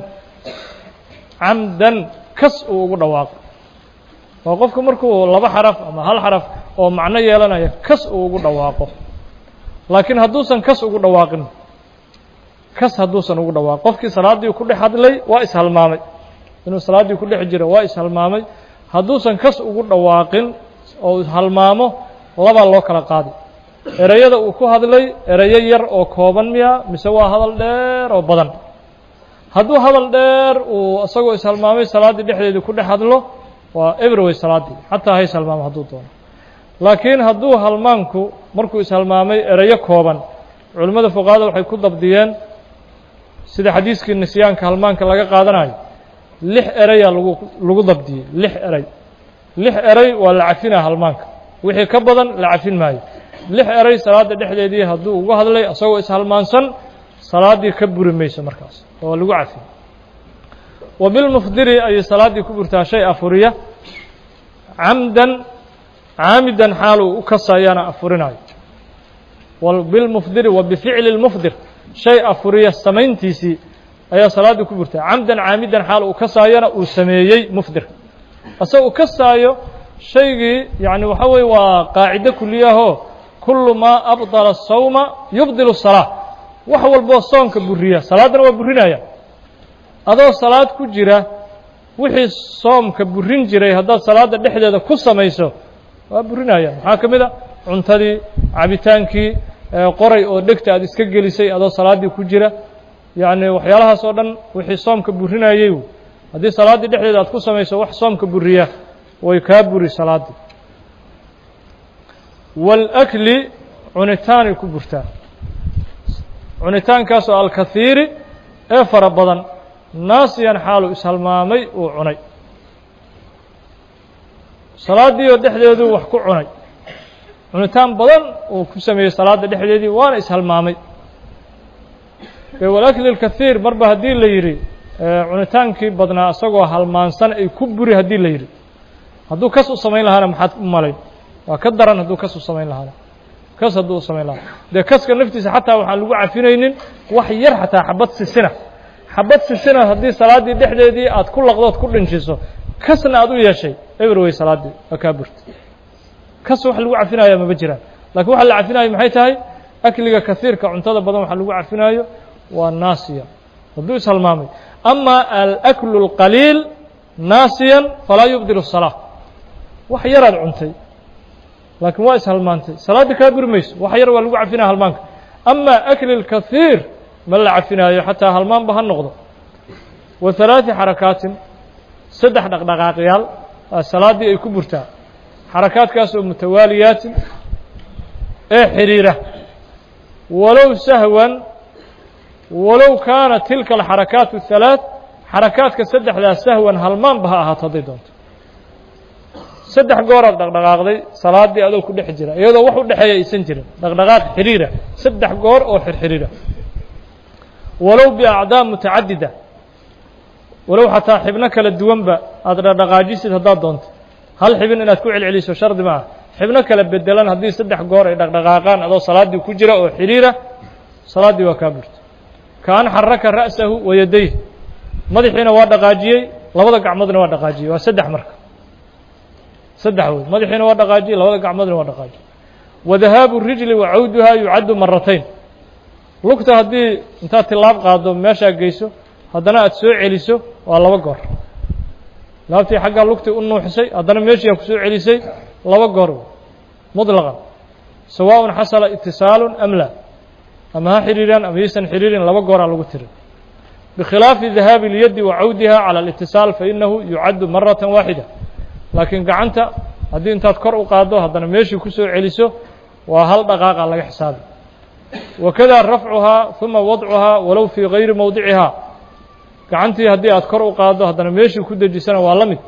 camdan kas uu ugu dhawaaqay. Waa qofku markuu laba xaraf ama hal xaraf oo macno yeelanaya kas uu ugu dhawaaqo. Laakiin hadduusan kas ugu dhawaaqin, kas hadduusan ugu dhawaaqin, qofkii salaaddii ku dhex hadlay waa ishalmaamay, inuu salaaddii ku dhex jiro waa ishalmaamay. Hadduusan kas ugu dhawaaqin oo halmaamo, labaa loo kala qaaday: ereyada uu ku hadlay ereyo yar oo kooban miya, mise waa hadal dheer oo badan? Hadduu hadal dheer uu isagoo ishalmaamay salaaddii dhexdeedii ku dhex hadlo, waa eberway salaaddii, xataa ha ishalmaamo hadduu doono. Laakiin hadduu halmaanku markuu ishalmaamay ereyo kooban, culimmada fuqahada waxay ku dabdiyeen sida xadiiskii nisyaanka halmaanka laga qaadanayo, 6 ereyaa lagu dabdiyey. 6 erey, 6 erey waa la cafinaa halmaanka, wixii ka badan la cafin maayo. 6 erey salaadda dhexdeedii hadduu ugu hadlay isagoo ishalmaansan, salaaddii ka buri mayso markaas, oo lagu cafin. Wa bilmufdiri ayay salaaddii ku burtaa, shay afuriya, camdan, caamidan xaal uu u kasayaana afurinayo. Bilmufdiri wa bificli lmufdir, shay afuriya samayntiisii ayaa salaaddii ku burtaa, camdan, caamidan xaal uu kasaayana uu sameeyey mufdir, asagoo uu kasaayo shaygii. Yani waxaa weye waa qaacido kuliyahoo: kulu maa abطala الsawma yubdilu الsalaa. Wax walboo soonka buriya salaaddana waa burinaya. Adoo salaad ku jira wixii soomka burin jiray haddaad salaadda dhexdeeda ku samayso, waa burinaya. Maxaa ka mid a? Cuntadii, cabitaankii, qoray oo dhegta aad iska gelisay adoo salaaddii ku jira. Yacni waxyaalahaas oo dhan wixii soomka burinayay, haddii salaaddii dhexdeeda aad ku samayso wax soomka buriya, way kaa buri salaaddii. Wاlakli, cunitaanay ku burtaa, cunitaankaasoo alkahiiri ee fara badan, naasiyan xaalu ishalmaamay uu cunay. Salaaddii oo dhexdeedu wax ku cunay, cunitaan badan uu ku sameeyey salaadda dhexdeedii, waana ishalmaamay. Walakli اlkahiir marba haddii la yidhi, cunitaankii badnaa isagoo halmaansan ay ku buri haddii la yidhi, hadduu kas u samayn lahaana maxaad u malayn? Waa ka daran. Hadduu kas u samayn lahaana, kas hadduu u samayn lahaa, dee kaska naftiisa xataa waxaan lagu cafinaynin wax yar, xataa xabad sisina. Xabad sisina haddii salaaddii dhexdeedii aad ku laqdood ku dhinjiso, kasna aad u yeeshay, eber wey, salaaddii waa kaa burta. Kas wax lagu cafinaya maba jiraan. Lakiin waxa la cafinayo maxay tahay? Akliga kasiirka, cuntada badan waxa lagu cafinaayo waa naasiya, hadduu ishalmaamay. Ama alaklu اlqaliil naasiyan falaa yubdil الsalaa. Wax yaraad cuntay laakiin waa ishalmaantay, salaaddii kaa buri mayso. Wax yar waa lagu cafinaya halmaanka. Ama akli اlkahiir ma la cafinaayo, xataa halmaanba ha noqdo. Wa halaaثi xarakaatin, 3 dhaqdhaqaaqyaal salaaddii ay ku burtaa, xarakaadkaas oo mutawaaliyaatin ee xiriira. Walow sahwan, walow kaana tilka alxarakaat الhalaaث, xarakaadka saddexdaa sahwan halmaanba ha ahaato hadday doonto. Saddex gooraad dhaqdhaqaaqday salaaddii adoo ku dhex jira, iyadoo wax u dhexeeya aysan jirin, dhaqdhaqaaq xiriira, saddex goor oo xirxiriira, walow biacdaa mutacadida, walow xataa xibno kala duwanba aada dhaqdhaqaajisid haddaad doonto. Hal xibin inaad ku celceliso shardi maaha. Xibno kala bedelan haddii saddex goor ay dhaqdhaqaaqaan adoo salaaddii ku jira oo xiriira, salaaddii waa kaa burto. Kaan xaraka ra'sahu wa yadayh, madaxiina waa dhaqaajiyey, labada gacmoodna waa dhaqaajiyey, waa saddex. Marka saddex wey, madaxiina waa dhaqaajiyey, labada gacmoodna waa dhaqaajiyey. Wa dahaabu rijli wa cawduhaa yucaddu maratayn. Lugta haddii intaad tilaab qaaddo meeshaa geyso, haddana aad soo celiso, waa laba goor. Laabtii xaggaa lugtii u nuuxisay, haddana meeshiiaa ku soo celisay, laba goor muطlaqan, sawaaءun xasala itisaalu am laa, ama ha xiriiraan ama yaysan xiriirin, laba gooraa lagu tirin. Bikhilaafi dahaabi اlyadi wa cawdiha calى اlitisaal fainahu yucaddu marata waaxida. Laakiin gacanta haddii intaad kor u qaaddo haddana meeshii ku soo celiso, waa hal dhaqaaqa laga xisaabi. Wakada rafcuhaa uma wadcuhaa walow fii gayri mowdicihaa. Gacantii haddii aad kor u qaaddo haddana meeshii ku dejisana waa la mid,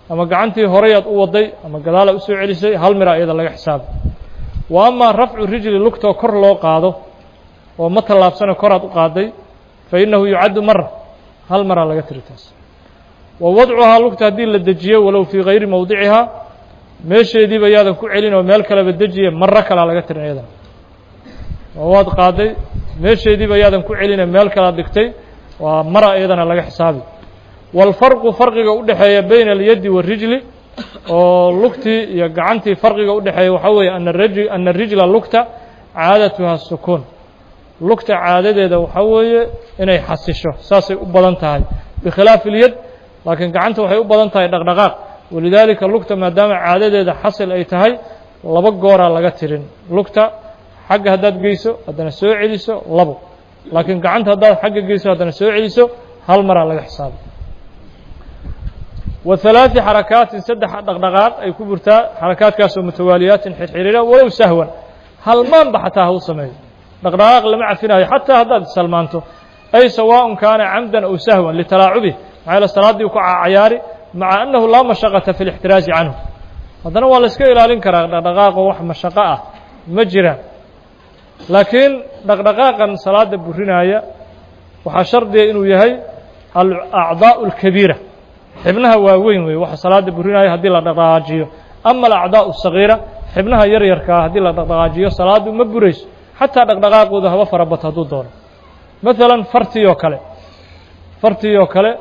ama gacantii horeyaad u waday ama gadaala usoo celisay, hal mira iyada laga xisaabay. Wa amaa rafcu rijli, lugtoo kor loo qaado oo ma tallaabsana koraad u qaaday, fa innahu yucaddu mara, hal maraa laga tiri taas. Wa wadcuhaa, lugta haddii la dejiyo walow fii gayri mowdicihaa, meesheediiba yaadan ku celin oo meel kaleba dejiye, maro kalaa laga tirin iyadana. Oo waad qaaday, meesheediiba yaadan ku celine meel kalaad dhigtay, waa mara iyadana laga xisaabi. Waalfarqu, farqiga u dhexeeya bayna alyaddi waarijli, oo lugtii iyo gacantii farqiga u dhexeeya waxaa weeye ana rijla, lugta, caadatuhaa sukuun, lugta caadadeeda waxaa weeye inay xasisho, saasay u badan tahay, bikhilaafi اlyad. Laakiin gacanta waxay u badan tahay dhaqdhaqaaq. Walidaalika lugta maadaama caadadeeda xasil ay tahay, laba gooraa laga tirin. Lugta xagga haddaad geyso haddana soo celiso, labo. Laakiin gacanta haddaad xagga geyso haddana soo celiso, hal maraa laga xisaabay. Wa halaaثi xarakaatin, saddex dhaqdhaqaaq ay ku burtaa, xarakaadkaasoo mutawaaliyaatin xirxiriira, walow sahwan, halmaanba xataa ha u sameeyo. Dhaqdhaqaaq lama cafinayo xataa haddaad salmaanto, ay sawaaءun kaana camdan aw sahwan litalaacubih, maxaa yaele salaaddii ku cayaari, maca annahu laa mashaqata fi اlاxtiraazi canhu. Haddana waa la iska ilaalin karaa dhaqdhaqaaqo, wax mashaqo ah ma jiraan. Laakiin dhaqdhaqaaqan salaada burinaaya waxaa shardiga inuu yahay alacdaaء اlkabiira, xibnaha waaweyn wey waxa salaada burinaya haddii la dhaqdhaqaajiyo. Ama alacdaaء الsagiira, xibnaha yar yarkaa haddii la dhaqdhaqaajiyo salaadu ma burayso, xataa dhaqdhaqaaqooda haba farabato hadduu doono. Maalan fartii oo kale, fartii oo kale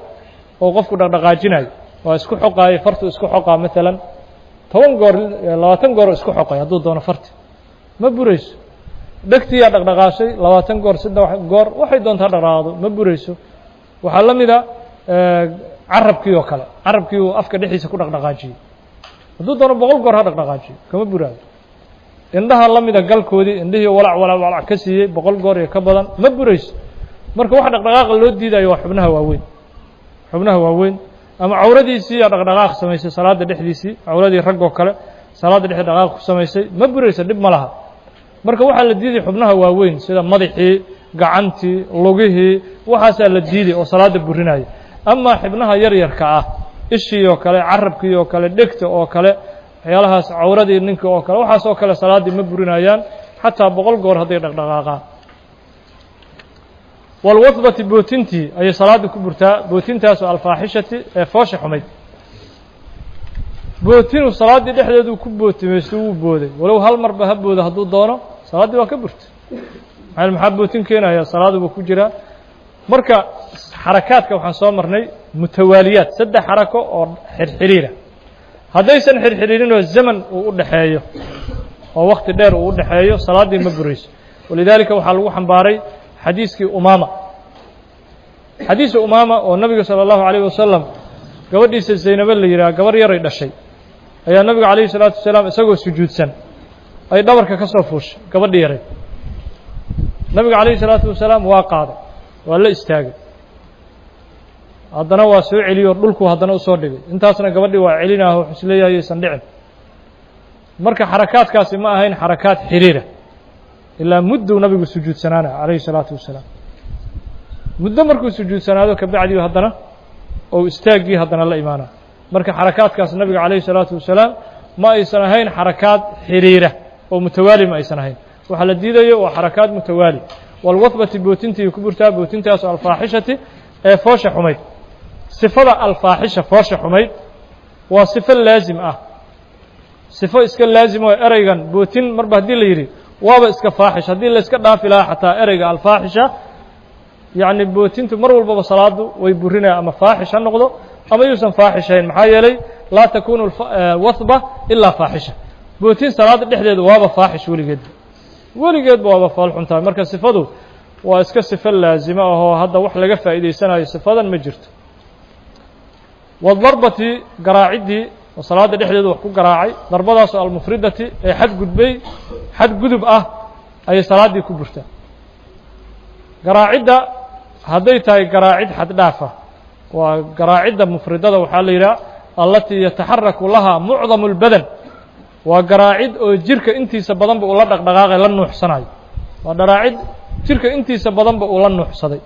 oo qofku dhaqdhaqaajinayo, waa isku xoqaayay, fartuu isku xoqaa maalan 10 goor, 20 goor oo isku xoqay hadduu doono, farti ma burayso. Dhegtiyaa dhaqdhaqaashay 20 goor, 3 goor, waxay doontaa dhaqdhaqaaqdo, ma burayso. Waxaa la mida carabkii oo kale, carabkii uu afka dhexdiisa ku dhaqdhaqaajiyey, hadduu doono 100 goor ha dhaqdhaqaajiyo, kama buraayo. Indhaha la mida, galkoodii, indhihii walac walac walac ka siiyey 100 goor iyo ka badan, ma burayso. Marka waxa dhaqdhaqaaqa loo diidayo waa xubnaha waaweyn, xubnaha waaweyn. Ama cawradiisii yaa dhaqdhaqaaq samaysay salaada dhexdiisii, cawradii raggoo kale salaadda dhexe dhaqaaq ku samaysay, ma burayso, dhib ma laha. Marka waxaa la diiday xubnaha waaweyn sida madaxii, gacantii, lugihii, waxaasaa la diiday oo salaada burinaya. Amaa xibnaha yar yarka ah, ishii oo kale, carabkii oo kale, dhegta oo kale, waxyaalahaas, cawradii ninka oo kale, waxaas oo kale salaaddii ma burinayaan xataa 100 goor hadday dhaqdhaqaaqaan. Walwadbati, bootintii ayay salaadda ku burtaa, bootintaasoo alfaaxishati ee foosha xumayd. Bootinu salaaddii dhexdeedu ku bootimaysto, wuu booday, walow hal marba ha boodo hadduu doono, salaaddii waa ka burtay. Maxaa bootin keenaya? Salaaduba ku jiraa. Marka xarakaadka waxaan soo marnay mutawaaliyaad, saddex xarako oo xirxiriira. Haddaysan xirxiriirinoo zaman uu u dhexeeyo oo wakti dheer uu u dhexeeyo, salaaddii ma burayso. Walidaalika waxaa lagu xambaaray xadiiskii umaama, xadiisu umaama oo nabiga salى اllahu alayh wasalam gabadhiisa Zaynabe la yidhaha, gabar yaray dhashay ayaa nabiga calayhi الsalaatu wasalaam isagoo sujuudsan ay dhabarka ka soo fuushay gabadhi yaray. Nabiga calayhi الsalaatu wasalaam waa qaaday, waa la istaagay, haddana waa soo celiyo, dhulku haddana usoo dhigay. Intaasna gabadhii waa celinaaho, wuxuu isleeyahay yaysan dhicin. Marka xarakaadkaasi ma ahayn xarakaad xiriira. Ilaa mudduu nabigu sujuudsanaana calayhi salaatu wasalaam. Muddo markuu sujuudsanaado kabacdiu haddana ou istaaggii haddana la imaana. Marka xarakaadkaas nabiga calayhi salaatu wasalaam ma aysan ahayn xarakaad xiriira oo mutawaali, ma aysan ahayn. Waxaa la diidayo waa xarakaad mutawaali. Walwahbati, bootintii ku burtaa, bootintaasoo alfaaxishati ee foosha xumayd. Sifada alfaaxisha, foosha xumayd, waa sifo laazim ah, sifo iska laazim oo ereygan bootin marba haddii la yidhi waaba iska faaxish. Haddii la iska dhaafi lahaa xataa ereyga alfaaxisha, yacni bootintu mar walbaba salaadu way burinaya, ama faaxish ha noqdo ama yuusan faaxishayn. Maxaa yeelay laa takunu wahba ilaa faaxisha. Bootin salaada dhexdeedu waaba faaxish weligeedba, weligeedba waaba fool xun tahay. Marka sifadu waa iska sifo laazimo ahoo hadda wax laga faa'iidaysanayo sifadan ma jirto. Wadarbati, garaaciddii oo salaada dhexdeedu wax ku garaacay, darbadaasoo almufridati ee xadgudbay, xadgudub ah, ayay salaaddii ku burtaa. Garaacidda hadday tahay garaacid xaddhaafa, waa garaacidda mufridada, waxaa la yidhaha allatii yataxaraku lahaa mucdamu اlbadan. Waa garaacid oo jirka intiisa badanba uu la dhaqdhaqaaqay, la nuuxsanayo. Waa dharaacid jirka intiisa badanba uu la nuuxsaday,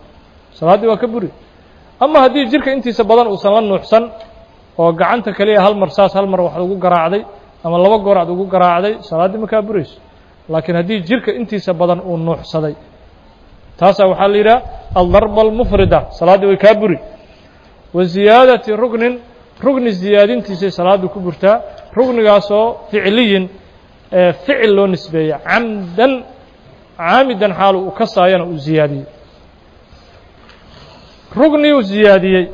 salaaddii waa ka buri. Ama haddii jirka intiisa badan uusan la nuuxsan oo gacanta keliya hal mar saas, hal mar wax ugu garaacday ama laba goor aad ugu garaacday, salaaddii ma kaa burayso. Laakiin haddii jirka intiisa badan uu nuuxsaday, taasaa waxaa la yidhaha aldarba almufrida, salaaddii way kaa buri. Wa ziyaadati ruknin, rugni ziyaadintiisay salaaddu ku burtaa, rugnigaasoo ficliyin ee ficil loo nisbeeyey, camdan, caamidan xaalu uu ka saayana uu ziyaadiyey. Rugniyuu ziyaadiyey,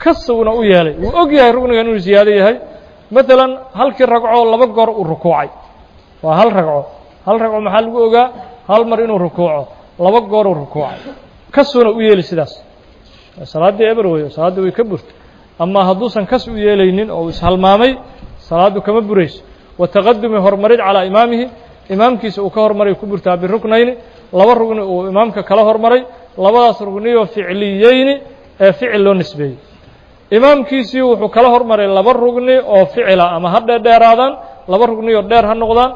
kasugna u yeelay, wuu og yahay rugnigan inuu ziyaado yahay. Maalan halkii ragco laba goor uu rukuucay, waa hal ragco. Hal ragco maxaa lagu ogaa? Hal mar inuu rukuuco, laba gooruu rukuucay, kasuna u yeeli sidaas, salaaddii eber weyo, salaaddii way ka burto. Ama hadduusan kas u yeelaynin oo uu ishalmaamay, salaaddu kama burayso. Wa taqadumi, horumarid, calaa imaamihi, imaamkiisa uu ka hormaray ku burtaa, biruknayni, laba rugni uu imaamka kala hormaray, labadaas rugniyo ficliyeyni ee ficil loo nisbeeyey. Imaamkiisii wuxuu kala hormaray laba rugni oo ficila, ama ha dheerdheeraadaan, laba rugniyoo dheer ha noqdaan,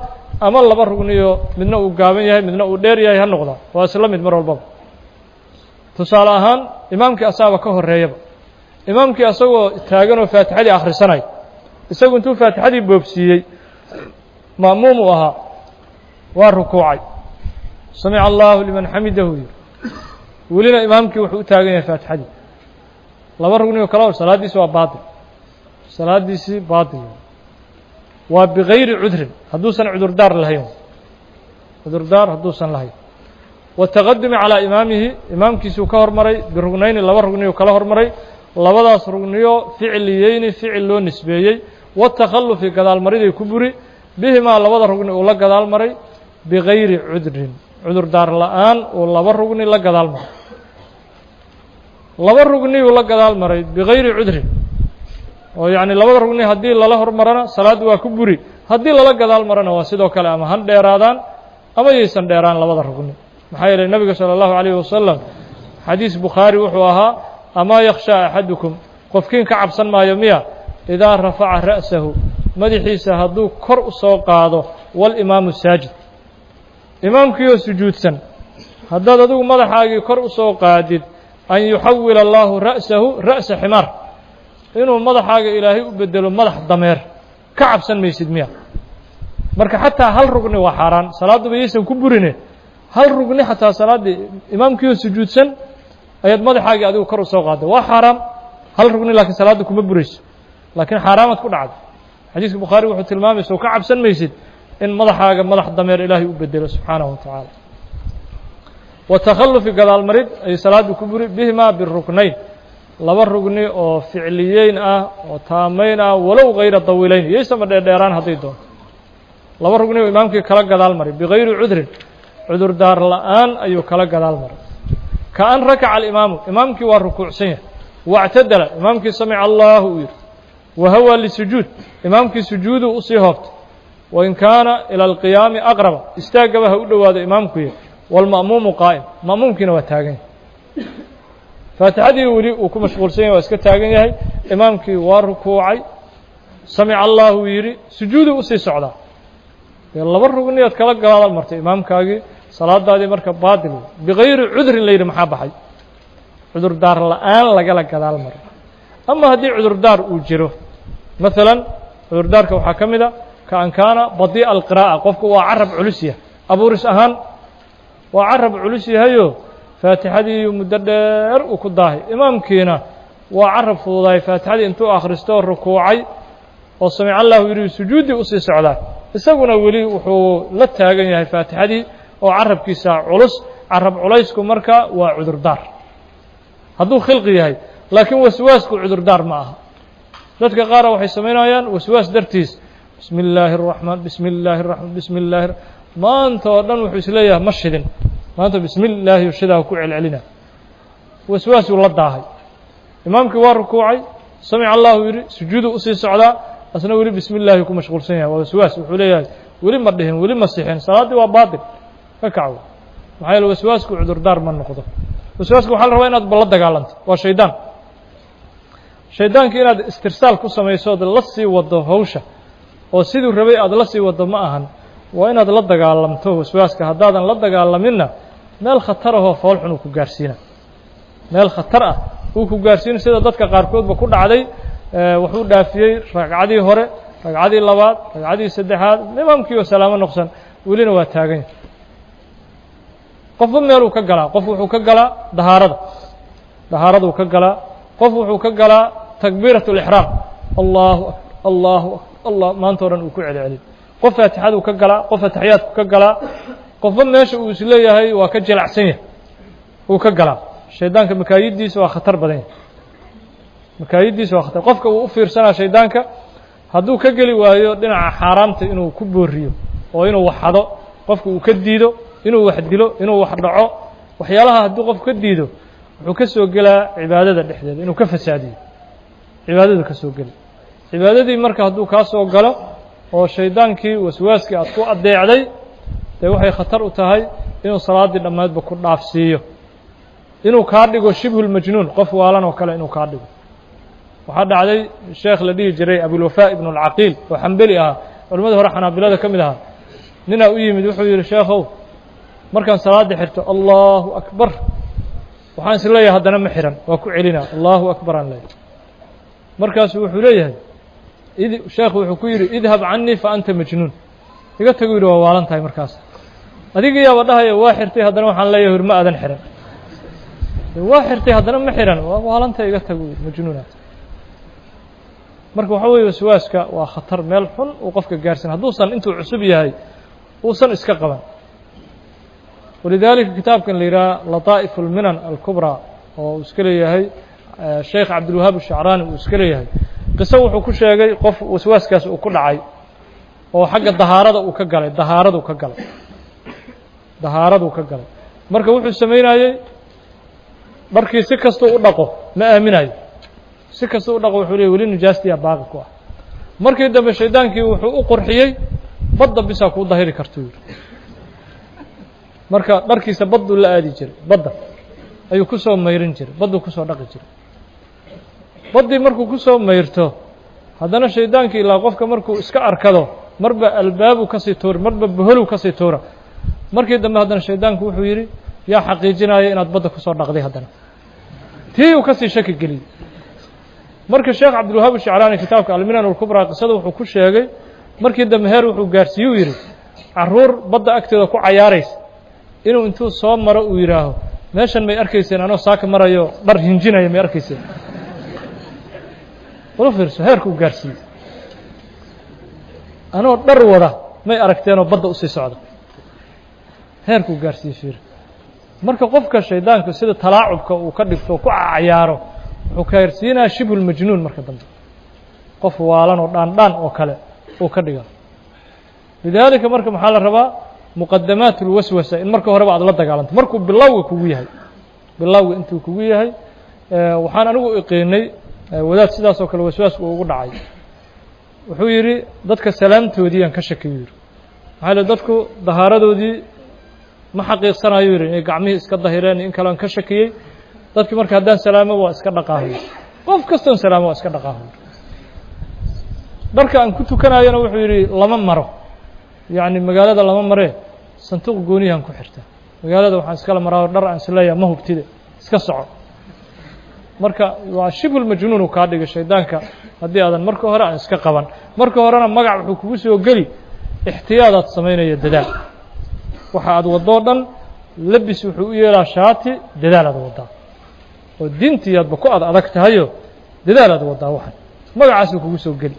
ama laba rugniyo midna uu gaaban yahay midna uu dheer yahay ha noqdaan, waa isla mid mar walbaba. Tusaale ahaan imaamkii asaaba ka horreeyaba, imaamkii asagoo taaganoo faatixadii akhrisanay, isagu intuu faatixadii boobsiiyey, ma'muum uu ahaa, waa rukuucay, samica allahu liman xamidahu yiri, welina imaamkii wuxuu u taagan yahay faatixadii, laba rugni oo kala hor, salaaddiisi waa baatil, salaaddiisii baatil waa. Bigayri cudrin, hadduusan cudurdaar lahayn, cudurdaar hadduusan lahayn. Wataqadumi calaa imaamihi, imaamkiisuu ka hormaray, birugnayni, laba rugniyuu kala hormaray, labadaas rugniyo ficliyeyni, ficil loo nisbeeyey. Watakhalufi, gadaalmariday ku buri, bihimaa, labada rugni uu la gadaal maray, bigayri cudrin, cudurdaar la'aan uu laba rugni la gadaal maray, laba rugniyuu la gadaal maray bigayri cudrin, oo yacni labada rugni haddii lala hormarana salaaddu waa ku buri, haddii lala gadaal marana waa sidoo kale, ama han dheeraadaan ama yaysan dheeraan labada rugni. Maxaa yeelay nabiga salى اllahu عalayh wasalam xadiis bukhaari wuxuu ahaa: amaa yakhshaa axadukum, qofkiin ka cabsan maayo miya, idaa rafaca ra'sahu, madaxiisa hadduu kor u soo qaado, walimaamu saajid, imaamkiioo sujuudsan, haddaad adigu madaxaagii kor u soo qaadid, an yuxawila allaahu ra'sahu ra'sa ximaar, inuu madaxaaga ilaahay u bedelo madax dameer, ka cabsan maysid miya? Marka xataa hal rugni waa xaaraan, salaadduba yaysan ku burine. Hal rugni xataa salaaddii imaamkiioo sujuudsan ayaad madaxaagii adigu kor u soo qaadday, waa xaaraam hal rugni, laakiin salaadda kuma burayso, laakiin xaaraamaad ku dhacday. Xadiiska bukhaari wuxuu tilmaamaysa oo ka cabsan maysid in madaxaaga madax dameer ilaahay u bedelo subxaanahu wa tacaala. Wa takhalufi, gadaalmarid ay salaaddu ku buri, bihimaa, biruknayn, laba rugni oo ficliyeyn ah oo taamayn ah, walow hayra dawiileyn, yaysama dheerdheeraan hadday doonto. Laba rugni oo imaamkii kala gadaal maray bigayri cudrin, cudurdaar la'aan ayuu kala gadaal maray. Ka an rakaca alimaamu, imaamkii waa rukuucsan yahay, wactadala, imaamkii samica allahu uu yidhi, wa hawaa lisujuud, imaamkii sujuuduu usii hoobtay, wain kaana ila alqiyaami aqraba, istaaggaba ha u dhowaado imaamku yahy, wاlma'muumu qaa'im, ma'muumkiina waa taagan yahay, faatixadii weli uu ku mashquulsan yahay, waa iska taagan yahay. Imaamkii waa rukuucay, samica allahu yidhi, sujuuduu usii socdaa, dee laba rugniyaad kala gadaal martay imaamkaagii. Salaadaadii marka baatil wey. Bigayri cudrin la yidhi maxaa baxay? Cudurdaar la-aan lagala gadaal maro. Ama haddii cudurdaar uu jiro, maalan cudurdaarka waxaa ka mid a ka an kaana badii'a alqiraa'a, qofku waa carab culus yahay, abuuris ahaan waa carab culus yahayo, faatixadii muddo dheer uu ku daahay. Imaamkiina waa carab fududahay, faatixadii intuu akhristo rukuucay oo samic allahu yidhi sujuuddii usii socdaa, isaguna weli wuxuu la taagan yahay faatixadii oo carabkiisa culus. Carab culaysku marka waa cudurdaar hadduu khilqi yahay, laakiin waswaasku cudurdaar ma aha. Dadka qaara waxay samaynayaan waswaas dartiis, bismi illaahi الraxmaan, bismi illaahi الraxmaan, bismi illaahi, maanta oo dhan wuxuu isleeyahay ma shidin maanta, bismi illaahi shidaa ku celcelina, waswaasuu la daahay. Imaamkii waa rukuucay, samic allahu yidhi, sujuudu usii socdaa, asna weli bismi illaahi ku mashquulsan yahay. Waa waswaas, wuxuu leeyahay weli ma dhihin, weli ma sixin, salaaddii waa baatil, ka kacwo. Maxaa yeele waswaasku cudurdaar ma noqdo. Waswaaska waxaa la rabaa inaad balla dagaalanto, waa shaydaan. Shaydaanki inaad istirsaal ku samayso ood la sii wado hawsha oo siduu rabay aad la sii wado ma ahan, waa inaad la dagaalamto waswaaska. Haddaadan la dagaalaminna meel khatar ahoo foolxun uu ku gaarsiina, meel khatar ah uu ku gaarsiina, sida dadka qaarkoodba ku dhacday. Wuxuu dhaafiyey ragcadii hore, ragcadii labaad, ragcadii saddexaad, imaamkii oo salaamo noqsan welina waa taagan yahay. Qofba meeluu ka galaa. Qof wuxuu ka galaa dahaarada, dahaaraduu ka galaa. Qof wuxuu ka galaa takbiirat اlixraam, allahu akbar, allahu akbar, allah, maanta o dhan uu ku celceliy. Qof faatixaduu ka galaa, qof ataxiyaadku ka galaa. Qofba meesha uu isleeyahay waa ka jilacsan yahay uu ka galaa. Shaydaanka makaayidiisa waa khatar badan yahay, makaayidiisa waa khatar. Qofka uu u fiirsanaa shaydaanka hadduu ka geli waayo dhinaca xaaraamta inuu ku booriyo oo inuu wax xado, qofka uu ka diido inuu wax dilo, inuu wax dhaco, waxyaalaha hadduu qofku ka diido, wuxuu ka soo gelaa cibaadada dhexdeeda inuu ka fasaadiyo, cibaadadu ka soo geli. Cibaadadii marka hadduu kaa soo galo oo shaydaankii waswaaskii aad ku addeecday, dee waxay khatar u tahay inuu salaaddii dhammaydba ku dhaafsiiyo, inuu kaa dhigo shibhulmajnuun, qof waalan oo kale inuu kaa dhigo. Waxaa dhacday sheekh la dhihi jiray Abulwafaa ibnu alcaqiil oo xambeli ahaa, culammadii hore xanaabilada ka mid ahaa. Ninaa u yimid, wuxuu yidhi: sheekhow, markaan salaadda xirto allahu akbar, waxaan is leeyahay haddana ma xiran, waa ku celinaa, allahu akbar aan leeyahay. Markaasuu wuxuu leeyahay sheekhu wuxuu ku yidhi: idhab canii fa anta majnuun, iga tagu yidhi, waa waalan tahay. Markaas adiga yaaba dhahaya waa xirtay, haddana waxaan leeyahay ma aadan xiran, waa xirtay haddana ma xiran, waa waalantahay, iga tagu yidhi, majnuunaad. Marka waxaa weeye waswaaska waa khatar, meel xun uu qofka gaarsin hadduusan intuu cusub yahay uusan iska qaban. Walidaalika kitaabkan la yidhaha Lataa'if اlminan alkubraa oo uu iska leeyahay Sheekh Cabdilwahaab Ashacraani uu iska leeyahay, qiso wuxuu ku sheegay qof waswaaskaas uu ku dhacay oo xagga dahaarada uu ka galay, dahaaraduu ka galay, dahaaraduu ka galay. Marka wuxuu samaynayey dharkii si kastuu u dhaqo ma aaminayo, si kastuu u dhaqo wuxuu leeyay weli nijaastiyaa baaqi ku ah. Markii dambe shaydaankii wuxuu u qurxiyey badda bisaa kuu dahiri kartuu yidhi. Marka dharkiisa badduu la aadi jiray, badda ayuu ku soo mayrin jiray, badduu kusoo dhaqi jiray. Baddii markuu ku soo mayrto haddana shaydaankii ilaa qofka markuu iska arkado marba albaabuu kasii tuura, marba boholuu kasii tuura. Markii dambe haddana shaydaanku wuxuu yidhi: yaa xaqiijinaya inaad badda kusoo dhaqday? Haddana tii uu kasii shaki geliyey. Marka Sheekh Cabdilwahaab Ashacraani kitaabka Alminan alkubraa qisada wuxuu ku sheegay, markii dambe heer wuxuu gaarsiiyuu yidhi carruur badda agteeda ku cayaaraysa inuu intuu soo maro uu yidhaaho: meeshan may arkayseen anoo saaka marayo dhar hinjinaya, may arkayseen? Ula fiirso heerka uu gaarsiiyey, anoo dhar wada may aragteenoo badda usii socda, heerkuu gaarsiiyey fiir. Marka qofka shaydaanku sida talaacubka uu ka dhigto ku cayaaro wuxuu ka hersiinaya shibhulmajnuun, marka dambe qof waalan oo dhaandhaan oo kale uu ka dhiga. Lidaalika marka maxaa la rabaa? Muqadamaat اlwaswasa in marka horeba aad la dagaalanto markuu bilowga kugu yahay, bilowga intuu kugu yahay. Waxaan anigu iqiinay wadaad sidaas oo kale waswaasku ugu dhacay. Wuxuu yidhi dadka salaamtoodii aan ka shakiyu yidhi, maxaa yele dadku dahaaradoodii ma xaqiiqsanayo yidhi, inay gacmihii iska dahireen in kale aan ka shakiyey. Dadkii marka haddaan salaamo waa iska dhaqaahoy, qof kastoon salaamo waa iska dhaqaahoy. Dharka aan ku tukanayona wuxuu yidhi lama maro, yacni magaalada lama maree, Sanduuq gooniyahan ku xirtaa. Magaalada waxaan iskala maraa dhar aan isleeyaha ma hubtide, iska soco. Marka waa shibul majnuun uu kaa dhigay shaydaanka haddii aadan marka hore aan iska qaban. Marka horena magac wuxuu kugu soo geli ixtiyaadaad samaynaya, dadaal waxa aad waddoo dhan labis wuxuu u yeelaa shaati dadaal aad waddaa oo diintiyaadba ku ad adag tahayo, dadaal aad waddaa, waxan magacaasuu kugu soo geli.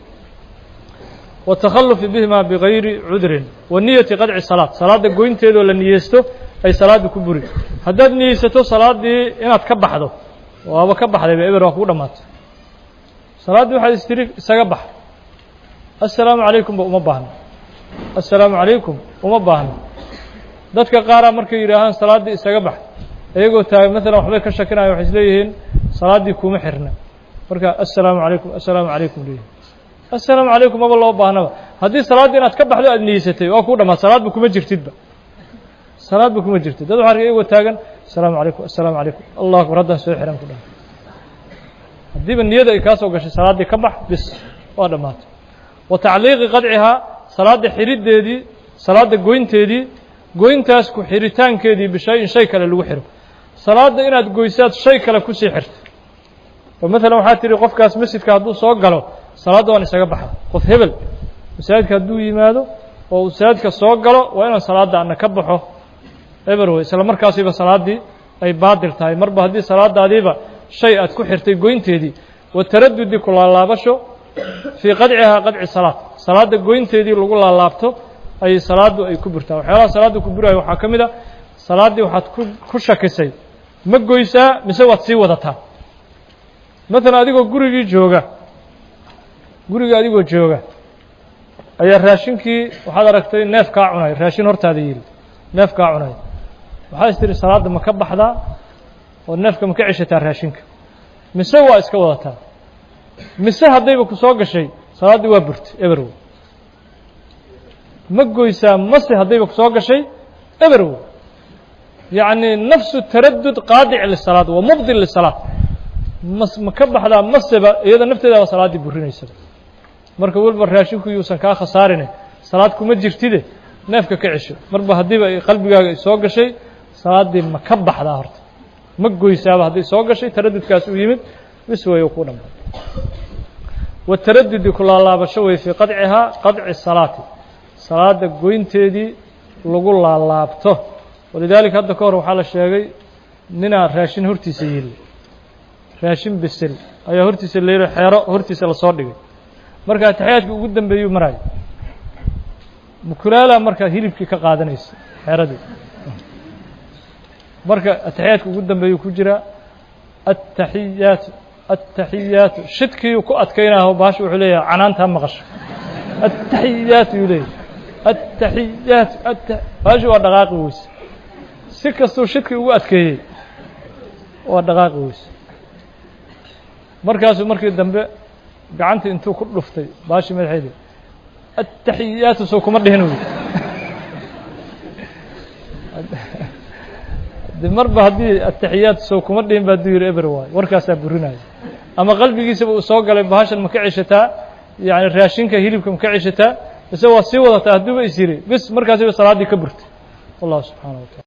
Watakhalufi bihima bigayri cudrin wa niyati qadci salaad, salaadda goynteedoo la niyeysto ay salaadda ku buri. Haddaad niyeysato salaaddii inaad ka baxdo, waaba ka baxdayba, eber, waa kugu dhamaatay salaaddii. Waxaad istiri isaga bax, assalaamu calaykum ba uma baahno, assalaamu calaykum uma baahno. Dadka qaaraa markay yidhaahaan salaaddii isaga bax, iyagoo taagan maalan waxbay ka shakinaya, waxay isleeyihiin salaaddii kuma xirna. Marka assalaamu calaykum, assalaamu calaykum leeyihin, assalaamu calaykum maba loo baahnaba. Haddii salaaddii inaad ka baxdo aad niyeysatay, waa kuu dhamaat, salaadba kuma jirtidba, salaadba kuma jirtid. Dad waxa arkay iyagoo taagan assalaamu calaykum, assalaamu calaykum, Allah akbar, haddaan soo xiran ku dhaha. Haddiiba niyada ay kaa soo gashay salaaddii ka bax, bis, waa dhammaatay. Wa tacliiqi qadcihaa, salaadda xidhiddeedii, salaadda goynteedii, goyntaas ku xiritaankeedii bishay-in shay kale lagu xiro. Salaadda inaad goysaad shay kale kusii xirto, oo maalan waxaa tihi qofkaas masjidka hadduu soo galo salaadda waan isaga baxa. Qof hebel masaajidka hadduu yimaado oo uu masaajidka soo galo, waa inaan salaadda ana ka baxo, eber wey. Isla markaasiba salaaddii ay baadil tahay, marba haddii salaadaadiiba shay aad ku xirtay goynteedii. Wa taradudi, ku laalaabasho, fii qadcihaa, qadci salaad, salaadda goynteedii lagu laalaabto ayay salaaddu ay ku burtaa. Waxyaalaha salaadda ku burayo waxaa ka mid a salaaddii waxaad ku shakisay ma goysaa mise waad sii wadataa. Maalan adigoo gurigii jooga, gurigii adigoo jooga ayaa raashinkii waxaad aragtay neef kaa cunay, raashin hortaada yili, neef kaa cunay. Waxaa is tiri salaadda ma ka baxdaa oo neefka ma ka ceshataa raashinka mise waa iska wadataa? Mise haddayba ku soo gashay salaaddii waa burtay, eberwo. Ma goysaa mase haddayba ku soo gashay, eberwo. Yacni nafsu taradud qaadic lisalaad wa mubdil lisalaad. Mas ma ka baxdaa maseba iyada nafteedaaba salaaddii burinaysaba. Marka weliba raashinku yuusan kaa khasaarine, salaad kuma jirtide, neefka ka cesho. Marba haddiiba qalbigaaga ay soo gashay salaaddii ma ka baxdaa horta, ma goysaaba, hadday soo gashay taradudkaas uu yimid, bis weeyo, ku dhamay. Wataradudi, ku laalaabasho wey, fii qadcihaa, qadci salaati, salaadda goynteedii lagu laalaabto. Walidaalika hadda ka hor waxaa la sheegay ninaa raashin hortiisa yili, raashin bisil ayaa hortiisa la xeero hortiisa lasoo dhigay. Marka ataxiyaadkii ugu dambeeyuu maraayo, mukulaala marka hilibkii ka qaadanaysa xeeradii. Marka ataxiyaadka ugu dambeeyuu ku jiraa, attaxiyaatu attaxiyaatu, shidkiiyuu ku adkaynaho baasha, wuxuu leeyahay canaantaa maqasho, attaxiyaatu yuu leeyahay, attaxiyaatu atta baashi waa dhaqaaqi weyse. Si kastuu shidkii ugu adkeeyey waa dhaqaaqi weyse. Markaasuu markii dambe gacantii intuu ku dhuftay baashi madaxeedii, attaxiyaatu soo kuma dhihin wy. De marba haddii ataxiyaat soo kuma dhihin ba hadduu yihi, eber waayo, warkaasaa burinaya. Ama qalbigiisaba uu soo galay bahashan ma ka ceshataa, yani raashinka hilibka ma ka ceshataa mise waa sii wadataa, hadduuba is yiri bis, markaasiba salaaddii ka burtay. Wallahu subxaana wa taala.